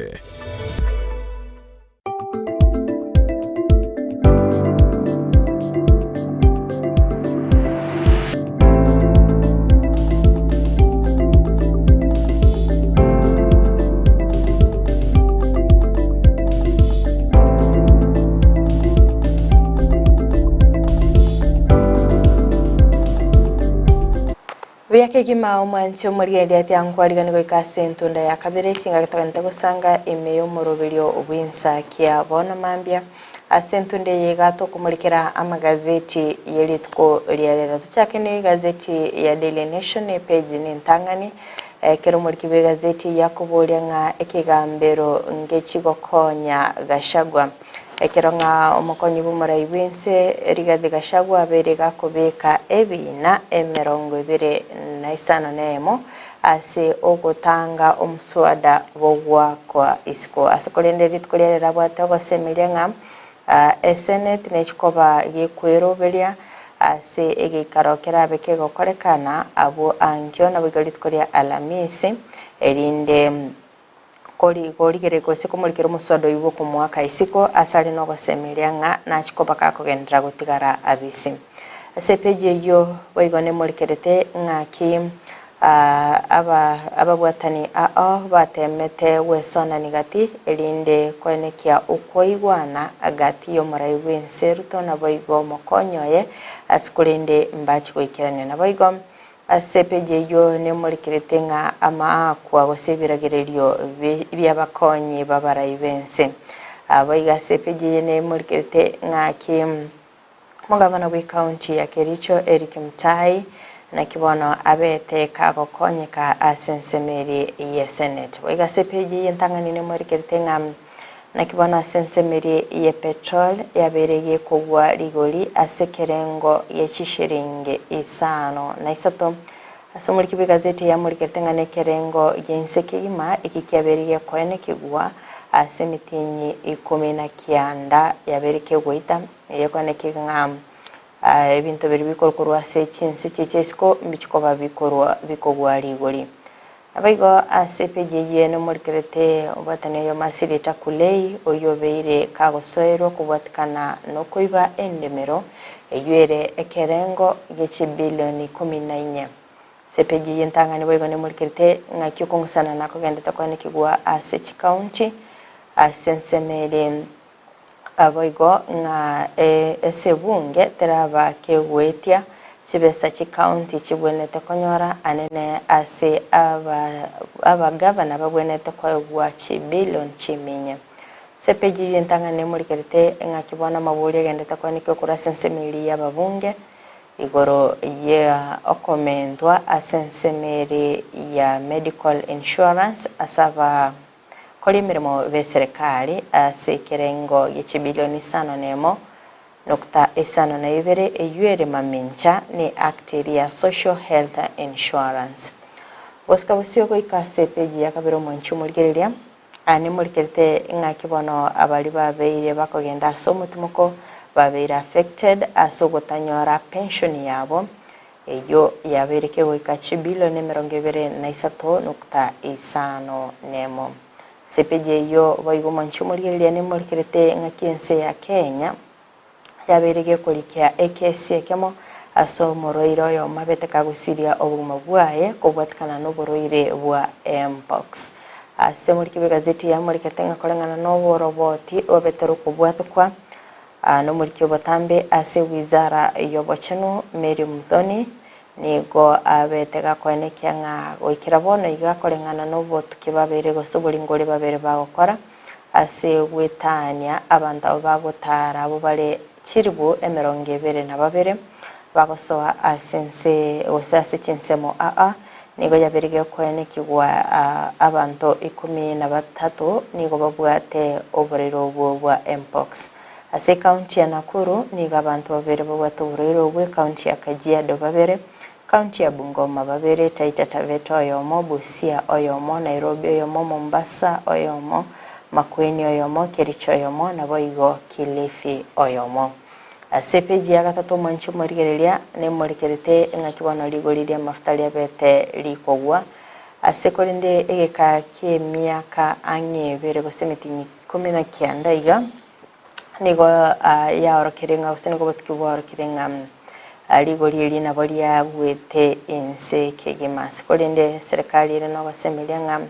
Buya kegima omwanchi omorigereria tiankwariganigwa goika ase entunda ya kabere chingaki togenete gosanga ime y'omoroberio bw'ensakia bono mambia. Ase entunda eye iga tokomorikera amagazeti ye rituko ria rero. Tochake ne egazeti ya Daily Nation epage ne entang'ani ekero omoriki bw'egazeti eye akoboria ng'a ekegambero ngechigokonya Gachagua. Ekero ng'a omokonyi bw'omorai bw'ense Rigathi Gachagua abeire gakobeka ebiina 21 ase ogotanga omoswada bw'ogoakwa isiko. Ase korende rituko riaye rirabwate ogosemeria ng'a Eseneti nechikoba gekweroberia ase egeikaro kerabe kegokorekana abwo ankio naboigo rituko ria Alamisi, erinde Korigereria gose komorikera omoswada oyio bw'okomoaka isiko ase are nogosemeria ng'a nachie koba gakogenderera gotigara abisi. Ase epeji eyio boigo nemorikerete ng'aki aba ababwatani ao bateemete gwesonani gati erinde koenekia okoigwana gati y'omorai bw'ense Ruto naboigo omokonyi oye ase korende mbachie goikerania naboigo Ase epeji eyio nemorikerete ng'a amaakwa gose ebiragererio bi'abakonyi b'abarai b'ense. Boigo ase epeji eye nemorikerete ng'a ki omogabana bw'ecounty ya Kericho Eric Mutai naki bono abete kagokonyeka ase ensemo eria ye Senate. Boigo ase epeji eye entang'ani nemorikerete ng'a Naki bono ase ensemo eria ye petrol yabeire gekogwa rigori ase ekerengo gie chishiringi 53. Ase omoriki bw'egazeti yamorikerete ng'a nekerengo gi'ense kegima eki kiabeire gekoenekigwa ase emitienyi 19 yabeire kegoita, egekoenekigwa ng'a ebinto biria bikorwa korwa ase chinse chiacha isiko mbichi koba bikorwa bikogwa rigori. Naboigo ase epeji eyio nomorikerete omobwatani oyomo ase erieta Kulei, oyio obeire kagosoerwa kobwatikana nokoiba endemero, eyio ere ekerengo gie chibilioni ikomi na inye. Ase epeji eyio entang'ani boigo nemorikerete ng'aki okong'usana nakogendete koenekigwa ase chikaunti ase ensemo ere Boigo ng'a ase ebunge teraba kegoetia chibesa chikaunti chibwenerete konyora anene ase abagavana babwenerete koegwa chibilion chiminye. Ase epeji eyio entang'ani nemorikerete ng'aki bono amabori agendete koenekia okorwa ase ensemo eria y'ababunge igoro ya okomentwa ase ensemo eria ya medical insurance ase aba Kora emeremo b'eserekari ase ekerengo gie chibilioni isano nemo nukta isano na ibere eyio ere mamincha ne Act eria ya Social Health Insurance. Gosika bosio goika ase epeji ya kabere omwanchi omorigereria, aa nimorikerete ng'aki bono abaria babeire bakogenda ase omotimoko babeire affected ase ogotanyora pension yabo Eyio yabeire kegoika chibilioni 23 nukta isano nemo. Ase epeji eyio boigo mwanche omorigereria nemorikerete ng'aki ense ya Kenya yabeire gekorikia ekesi ekemo ase omorwaire oyomo abete kagosiria obogima bwaye kobwatikana noborwaire bwa Mpox. Ase omoriki bw'egazeti yamorikete ng'a koreng'ana noboroboti rwabete rokobwatikwa Nomoriki obotambe ase Wizara y'Obochenu, Mary Muthoni, nigo abete gakoenekia ng'a goikera bono iga koreng'ana nobotuki babere gose oboringori babere bagokora ase gwetania abanto abwo bagotara abwo bare chiribu 22 bagosoa ase ense gose ase chinsemo aa nigo yabeire gekoenekigwa abanto 13 nigo babwate oborwaire obwo bwa Mpox. Ase ekaunti ya Nakuru nigo abanto babere babwate oborwaire obwo, ekaunti ya Kajiado babere, ekaunti ya Bungoma babere, Taita Taveta oyomo, Busia oyomo, Nairobi oyomo, Mombasa oyomo, Makueni oyomo, Kericho oyomo naboigo Kilifi oyomo. Ase epeji ya gatato omwanchi omorigereria nemorekerete eng'aki bono rigori ri'amafuta riabete rikogwa ase korende egeka ki'emiaka ang'e ebere gose emitinyi 19 iga nigo yaorokire ng'a gose nigo obotuki bwaorokire ng'a rigori eri nabo riagwete inse kegima. Ase korende serikali ere nogosemeria ng'a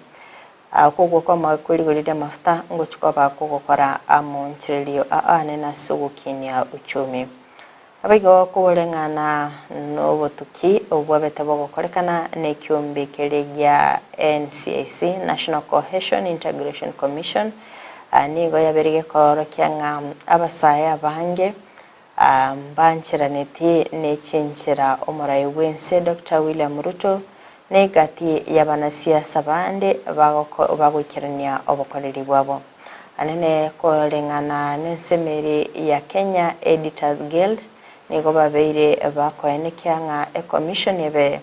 okogwa kw'amagoka kwe rigori ri'amafuta ngochia koba kogokora amonchererio aane ase ogokinia uchumi. Naboigo koreng'ana nobotuki obwabete bogokorekana nekiombe keria gia NCIC, National Cohesion Integration Commission, nigo yabeire gekoorokia ng'a abasae abange mbancheraneti ne chinchera omorai bw'ense Doctor William Ruto na egati y'abanasiasa bande bagoikerania obokoreri bwabo. Anene koreng'ana nensemeri ya Kenya Editors Guild nigo babeire bakoenekia ng'a ekomishoni ebe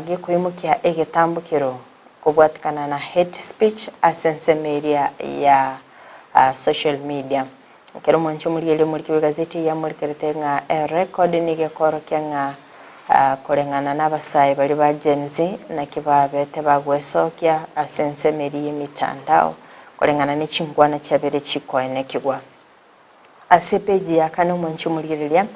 gekoimokia egetambokero kobwatikana na hate speech ase ensemo eria ya social media. Ekero omwanchi omorigereria omoriki bw'egazeti eye amorikerete ng'a erecord nigo ekoorokia ng'a koreng'ana n'abasae baria ba Gen Z naki babete bagwesokia ase ensemo eria y'emitandao koreng'ana ne chinkwana chiabere chikoenekigwa. Ase epeji ya kane omwanchi omorigereria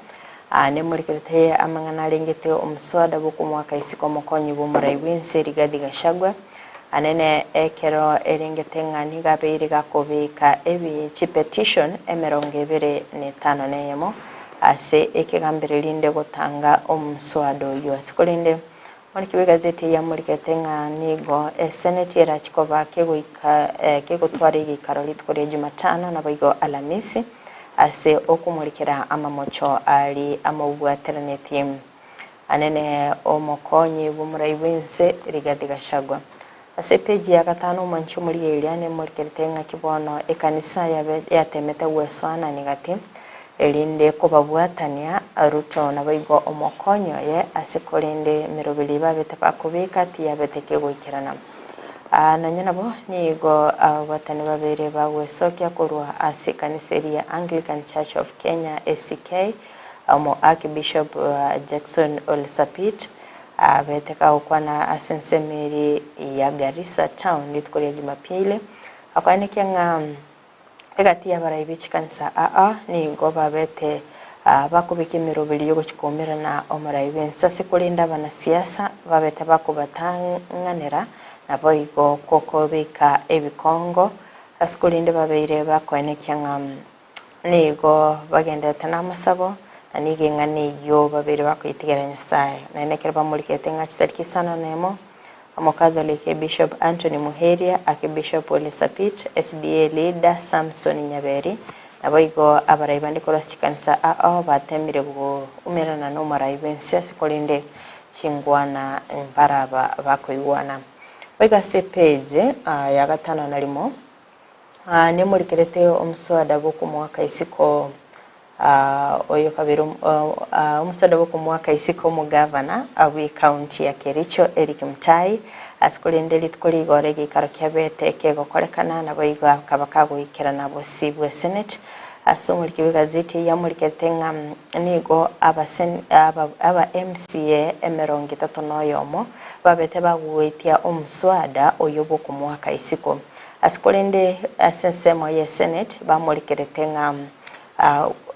nemorikerete amang'ana arengete omoswada bw'okomoaka isiko omokonyi bw'omorai bw'ense Rigathi Gachagua Anene ekero erengete ng'a nigo abeire gakobeka ebi chipetition 25 ase ekegambero erinde gotanga omoswada oyio. Ase korende omoriki bw'egazeti eye amorikete ng'a nigo eseneti erachi koba kegoika kegotwara egeikaro rituko ria Jumatano naboigo Alamisi ase okomorikera amamocho aria amobwateraneti. Anene omokonyi bw'omorai bw'ense Rigathi Gachagua. Ase epeji ya gatano omwanchi omorigereria nemorikerete ng'aki bono ekanisa yabe yatemete gwesoanani gati erinde kobabwatania Ruto naboigo omokonyi oye ase korende emeroberi babete bakobeka tiyabete kegoikerana. Aa nonya nabo nigo ababwatani babere bagwesokia korwa ase ekanisa eria ya Anglican Church of Kenya ACK Omo Archbishop Jackson Ole Sapit Abete kagokwana ase ensemo eria ya Garissa Town rituko ria Jumapili, akoenekia ng'a egati y'abarai be chikanisa aa nigo babete bakobeka emeroberi y'ogochia koumerana omorai bw'ense ase korende abanasiasa babete bakobatang'anera naboigo gokobeka ebikongo ase korende babeire bakoenekia ng'a nigo bagenderete namasabo na nigo eng'ana eyio babeire bakoyetigera Nyasaye. Naende ekero bamorikete ng'a chitariki isano na emo, Omokatholiki Bishop Anthony Muheria, Archbishop Ole Sapit, SDA leader Samson Nyaberi, naboigo abarai bande korwa ase chikanisa ao batemire goumerana nomorai bwense ase korende chingwana mbaraba bakoigwana. Boigo ase epage ya gatano na rimo, Nemorikerete omuswada bw'okomoaka isiko oyo kabere omuswada bw'okomoaka isiko omogavana bw'ecounty ya Kericho Eric Mutai ase korende rituko rigoro egeikaro kiabete kegokorekana naboigo akaba kagoikerana bosio bwe senate ase omoriki bw'egazeti eyio amorikerete ng'a nigo aba aba MCA emerongo etato na oyomo babete bagoetia omuswada oyo bw'okomoaka isiko. Ase korende ase ensemo ye Senate bamorikerete ng'a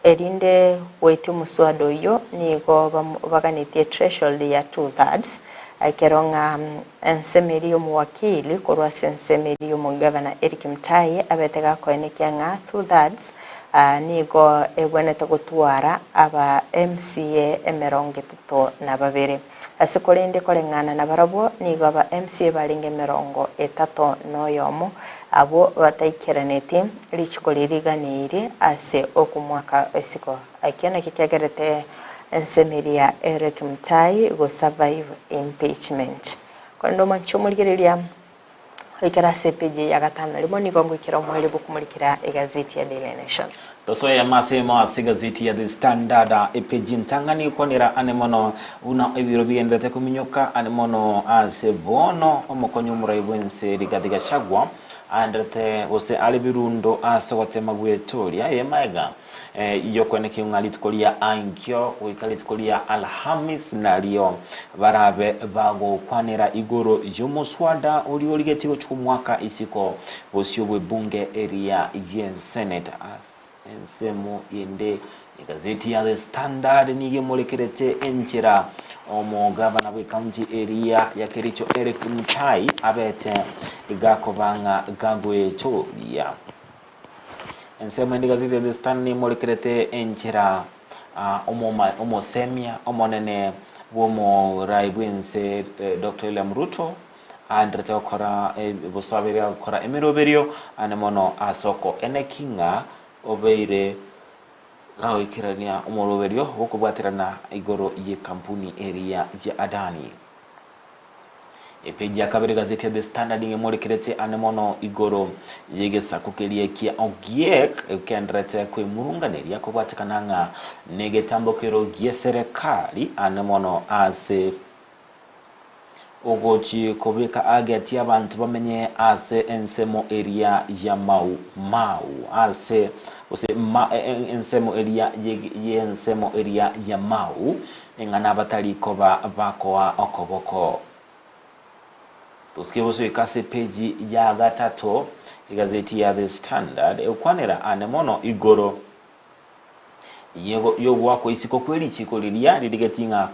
erinde goetia omoswada oyio nigo baganetie threshold ya two thirds, ekero ng'a ensemo eria y'omowakili korwa ase ensemo eria y'omogavana Eric Mutai abete gakoenekia ng'a two thirds nigo egwenerete gotwara aba MCA emerongo etato na babere. Ase korende koreng'ana nabarabwo nigo aba MCA barenge emerongo etato na oyomo, abwo bataikeraneti richiko riria riganeirie ase okomoaka isiko. Ekio nakio kiagerete ensemo eria ya Eric Mutai go survive impeachment. Korende omwanchi omorigereria Goikera ase epeji ya gatano na rimo nigo ngoikera omoerio bw'okomorikera egazeti ya Daily Nation. Tosoe amasemo ase egazeti ya The Standard epeji entang'ani gokwanera ane mono buna ebiro bigendererete kominyoka ane mono ase bono omokonyi omorai bwense Rigathi Gachagua aenderete gose are birundo ase ogotema gwetoria eye maega Y'okoenekia ng'a rituko ria ankio goika rituko ria Alhamis nario barabe bagokwanera igoro y'omoswada oria origetie gochia omwaka isiko bosio bw'ebunge eria ye Senate. Ase ensemo ende egazeti ya The Standard nigo emorekerete enchera omogavana bw'ecounty eria ya Kericho Eric Mutai abete gakoba ng'a gagoetoria. Ensemo ende egazeti ya The Standard nemorekerete enchera omosemia omonene bw'omorai bw'ense Doctor William Ruto aenderete gokora bosaberia gokora emeroberio ane mono ase okoeneki ng'a obeire gagoikerania omoroberio bw'okobwaterana igoro y'ekampuni eria ya Adani. Epeji ya kabere egazeti ya The Standard ng'emorekerete ane mono igoro y'egesaku keria kia Ogiek ekenderete kwemurunganeria kobwatekana ng'a negetambokero gi'eserekari ane mono ase ogochi kobeka agati abanto bamenye ase ensemo eria ya Mau Mau ase gose ma ensemo eria y'ensemo eria ya Mau Ing'ana abatari koba bakoa okoboko. Tosike gosoika ase epeji ya gatato egazeti ya The Standard egokwanera ane mono igoro y'ogoakwa isiko kwe richiko riria ririgeti ng'a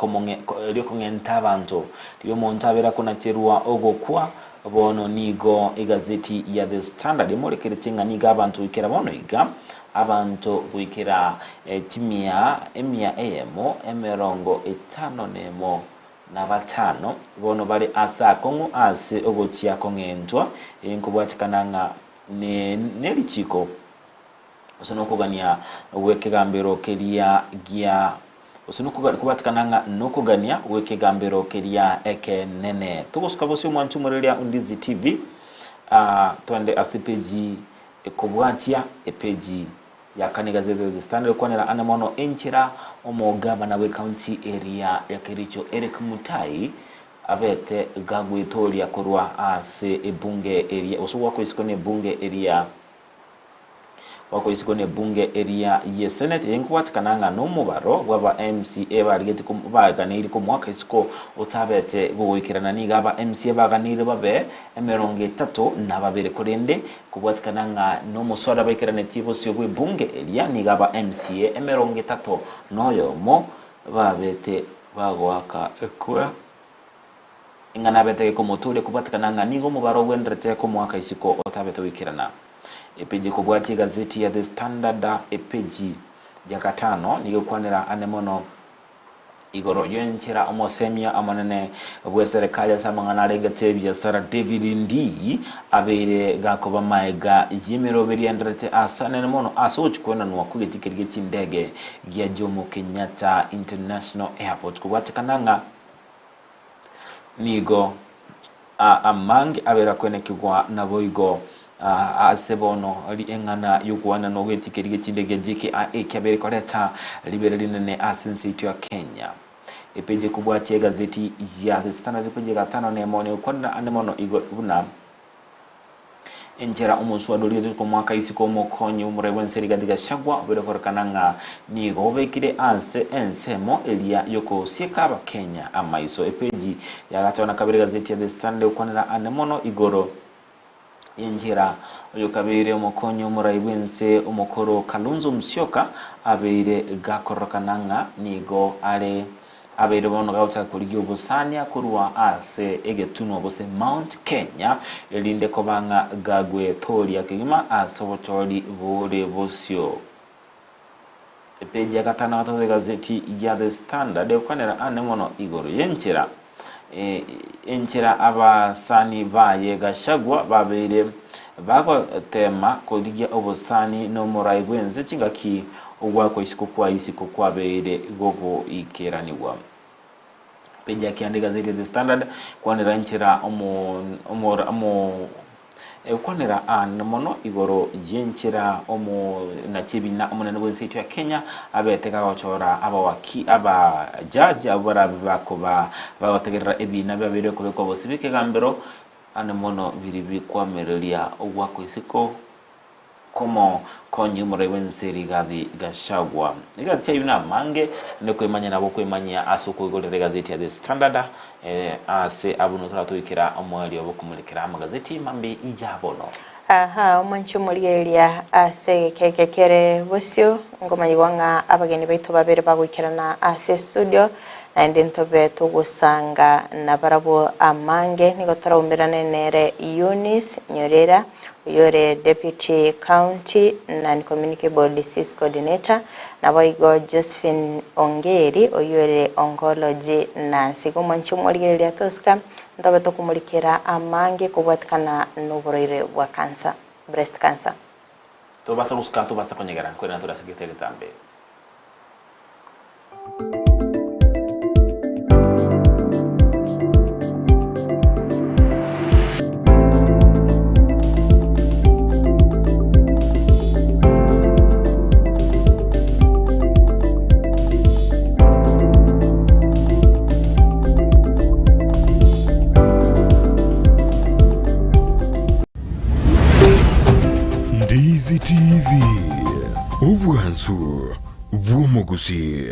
riokong'enta abanto riria omonto abere akonacherwa ogokwa. Bono nigo egazeti ya The Standard emorekeretie ng'a nigo abanto goikera bono iga Abanto goikera chimia emia eyemo emerongo etano nemo na batano bono bare aase akong'u ase ogochia kong'entwa, eye nkobwatekana ng'a nerichiko gose nokogania gw'ekegambero keria gia gose nokobwatekana ng'a nokogania gw'ekegambero keria ekenene. Togosuka bosio mwanche omoreria Undizi TV, twende ase peji Ekobwatia epeji ya kane egazeti ya The Standard ekwanera ane mono enchera omogavana bw'ecounty eria ya Kericho Eric Mutai abete gagwetoria korwa ase ebunge eria gose goakwa isiko nebunge eria. Gwakoisigwa nebunge eria ye Senate eye nkobwatekana ng'a nomobaro bw'aba MCA barigetie baganeiri komoaka isiko otabete gogoikerana nigo aba MCA baganeire babe emerongo etato nababere korende kobwatekana ng'a nomoswada baikeranetie bosio bw'ebunge eria nigo aba MCA emerongo etato noyomo babete bagoaka ekura. Ing'a nabete gekomotoria kobwatekana ng'a nigo omobaro ogwenerete komoaka isiko otabete goikerana. Epeji ekobwatia egazeti ya The Standard epeji ya gatano nigo ekwanera ane mono igoro y'enchera omosemia omonene bw'eserekari ase amang'ana arengete ebiasara David Ndii abeire gakoba maega y'emeroberi enderete ase anene mono ase ogochia kwenanwa kw'egetikeri gie chindege gia Jomo Kenyatta International Airport kobwatekana ng'a Nigo amange abeire akwenekigwa naboigo ase bono eng'ana y'okoana nogoetika eria chinde gia JKIA kiabeire koreta ribere rinene ase ense yaito ya Kenya. Epeji ekobwatia egazeti ya The Standard epeji ya gatano nemo negokwanera ande mono igo buna Enchera omoswada oria otoche komoaka isiko omokonyi bw'omorai bw'ense Rigathi Gachagua obeire korekana ng'a nigo obekire ase ensemo eria y'okosieka abakenya amaiso. Epeji ya gatano na kabere egazeti ya The Standard egokwanera ane mono igoro y'enchera oyokabeire omokonyi omorai bw'ense omokoro Kalonzo Musyoka abeire gakororokana ng'a nigo are Abeire bono gagochaka korigia obosania korwa ase egetunwa gose Mount Kenya, erinde koba ng'a gagwetooria kegima ase obochori bore bosio. Epeji ya gatano na gatato y'egazeti ya The Standard egokwanera ane mono igoro y'enchera enchera abasani baye Gachagua babeire bagoteema korigia obosani nomorai bw'ense chingaki Ogoakwa isiko kwa isiko kwabeire gogoikeranigwa. Peji ya kianda egazeti ya The Standard kwanera enchera omo omo omo egokwanera aane mono igoro y'enchera omo nachebina omonene bw'ense yaito ya Kenya abete kagochora abawaki abajaji abwo barabe bakoba bagotegerera ebina biabeire kobekwa bosibeke ekegambero ane mono biri bikwamereria ogoakwa isiko Komokonyi omorai bw'ense Rigathi Gachagua. Egati ayio namange, naende kwemanya nabo okwemanyia ase okoigorera egazeti ya The Standard ase abwo nigo toratoikera omoerio bw'okomorekera amagazeti mambi ya bono. Aha, omonche omorigereria ase egeka eke kere bosio, nkomanyigwa ng'a abageni baito babere bagoikerana ase estudio, naende ntobe togosanga nabarabwo amange. Nigo toraumerane nere Eunice Nyorera, oyore Deputy County Non-Communicable Disease Coordinator, naboigo Josephine Ongeri oyore Oncology Nurse. Igo mwanche omorigereria tosika ntobe tokomorikera amange kobwatikana noborwaire bwa cancer, breast cancer. Tobasa gosuka tobasa konyegera nkorende tore ase egete egetambe. Ndizi TV, obwansu bw'omogusii.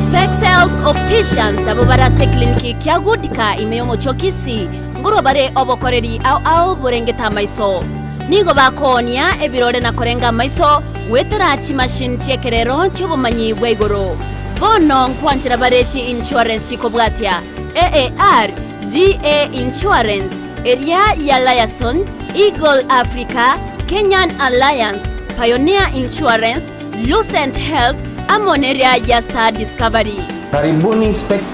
Spexels Opticians abwo bare ase eclinic kia Goodcare ime y'omochie o Kisii ngorwa bare obokoreri ao ao borengete amaiso. Nigo bakoonia ebirore na korenga amaiso goetera chimachine chi'ekerero chi'obomanyi bwa igoro. Bono nkwanchera bare chi insurance chikobwatia AAR, GA Insurance, eria ya Liaison, Eagle Africa, Kenyan Alliance, Pioneer Insurance, Lucent Health, amo neria ya Star Discovery. Karibuni Spectre.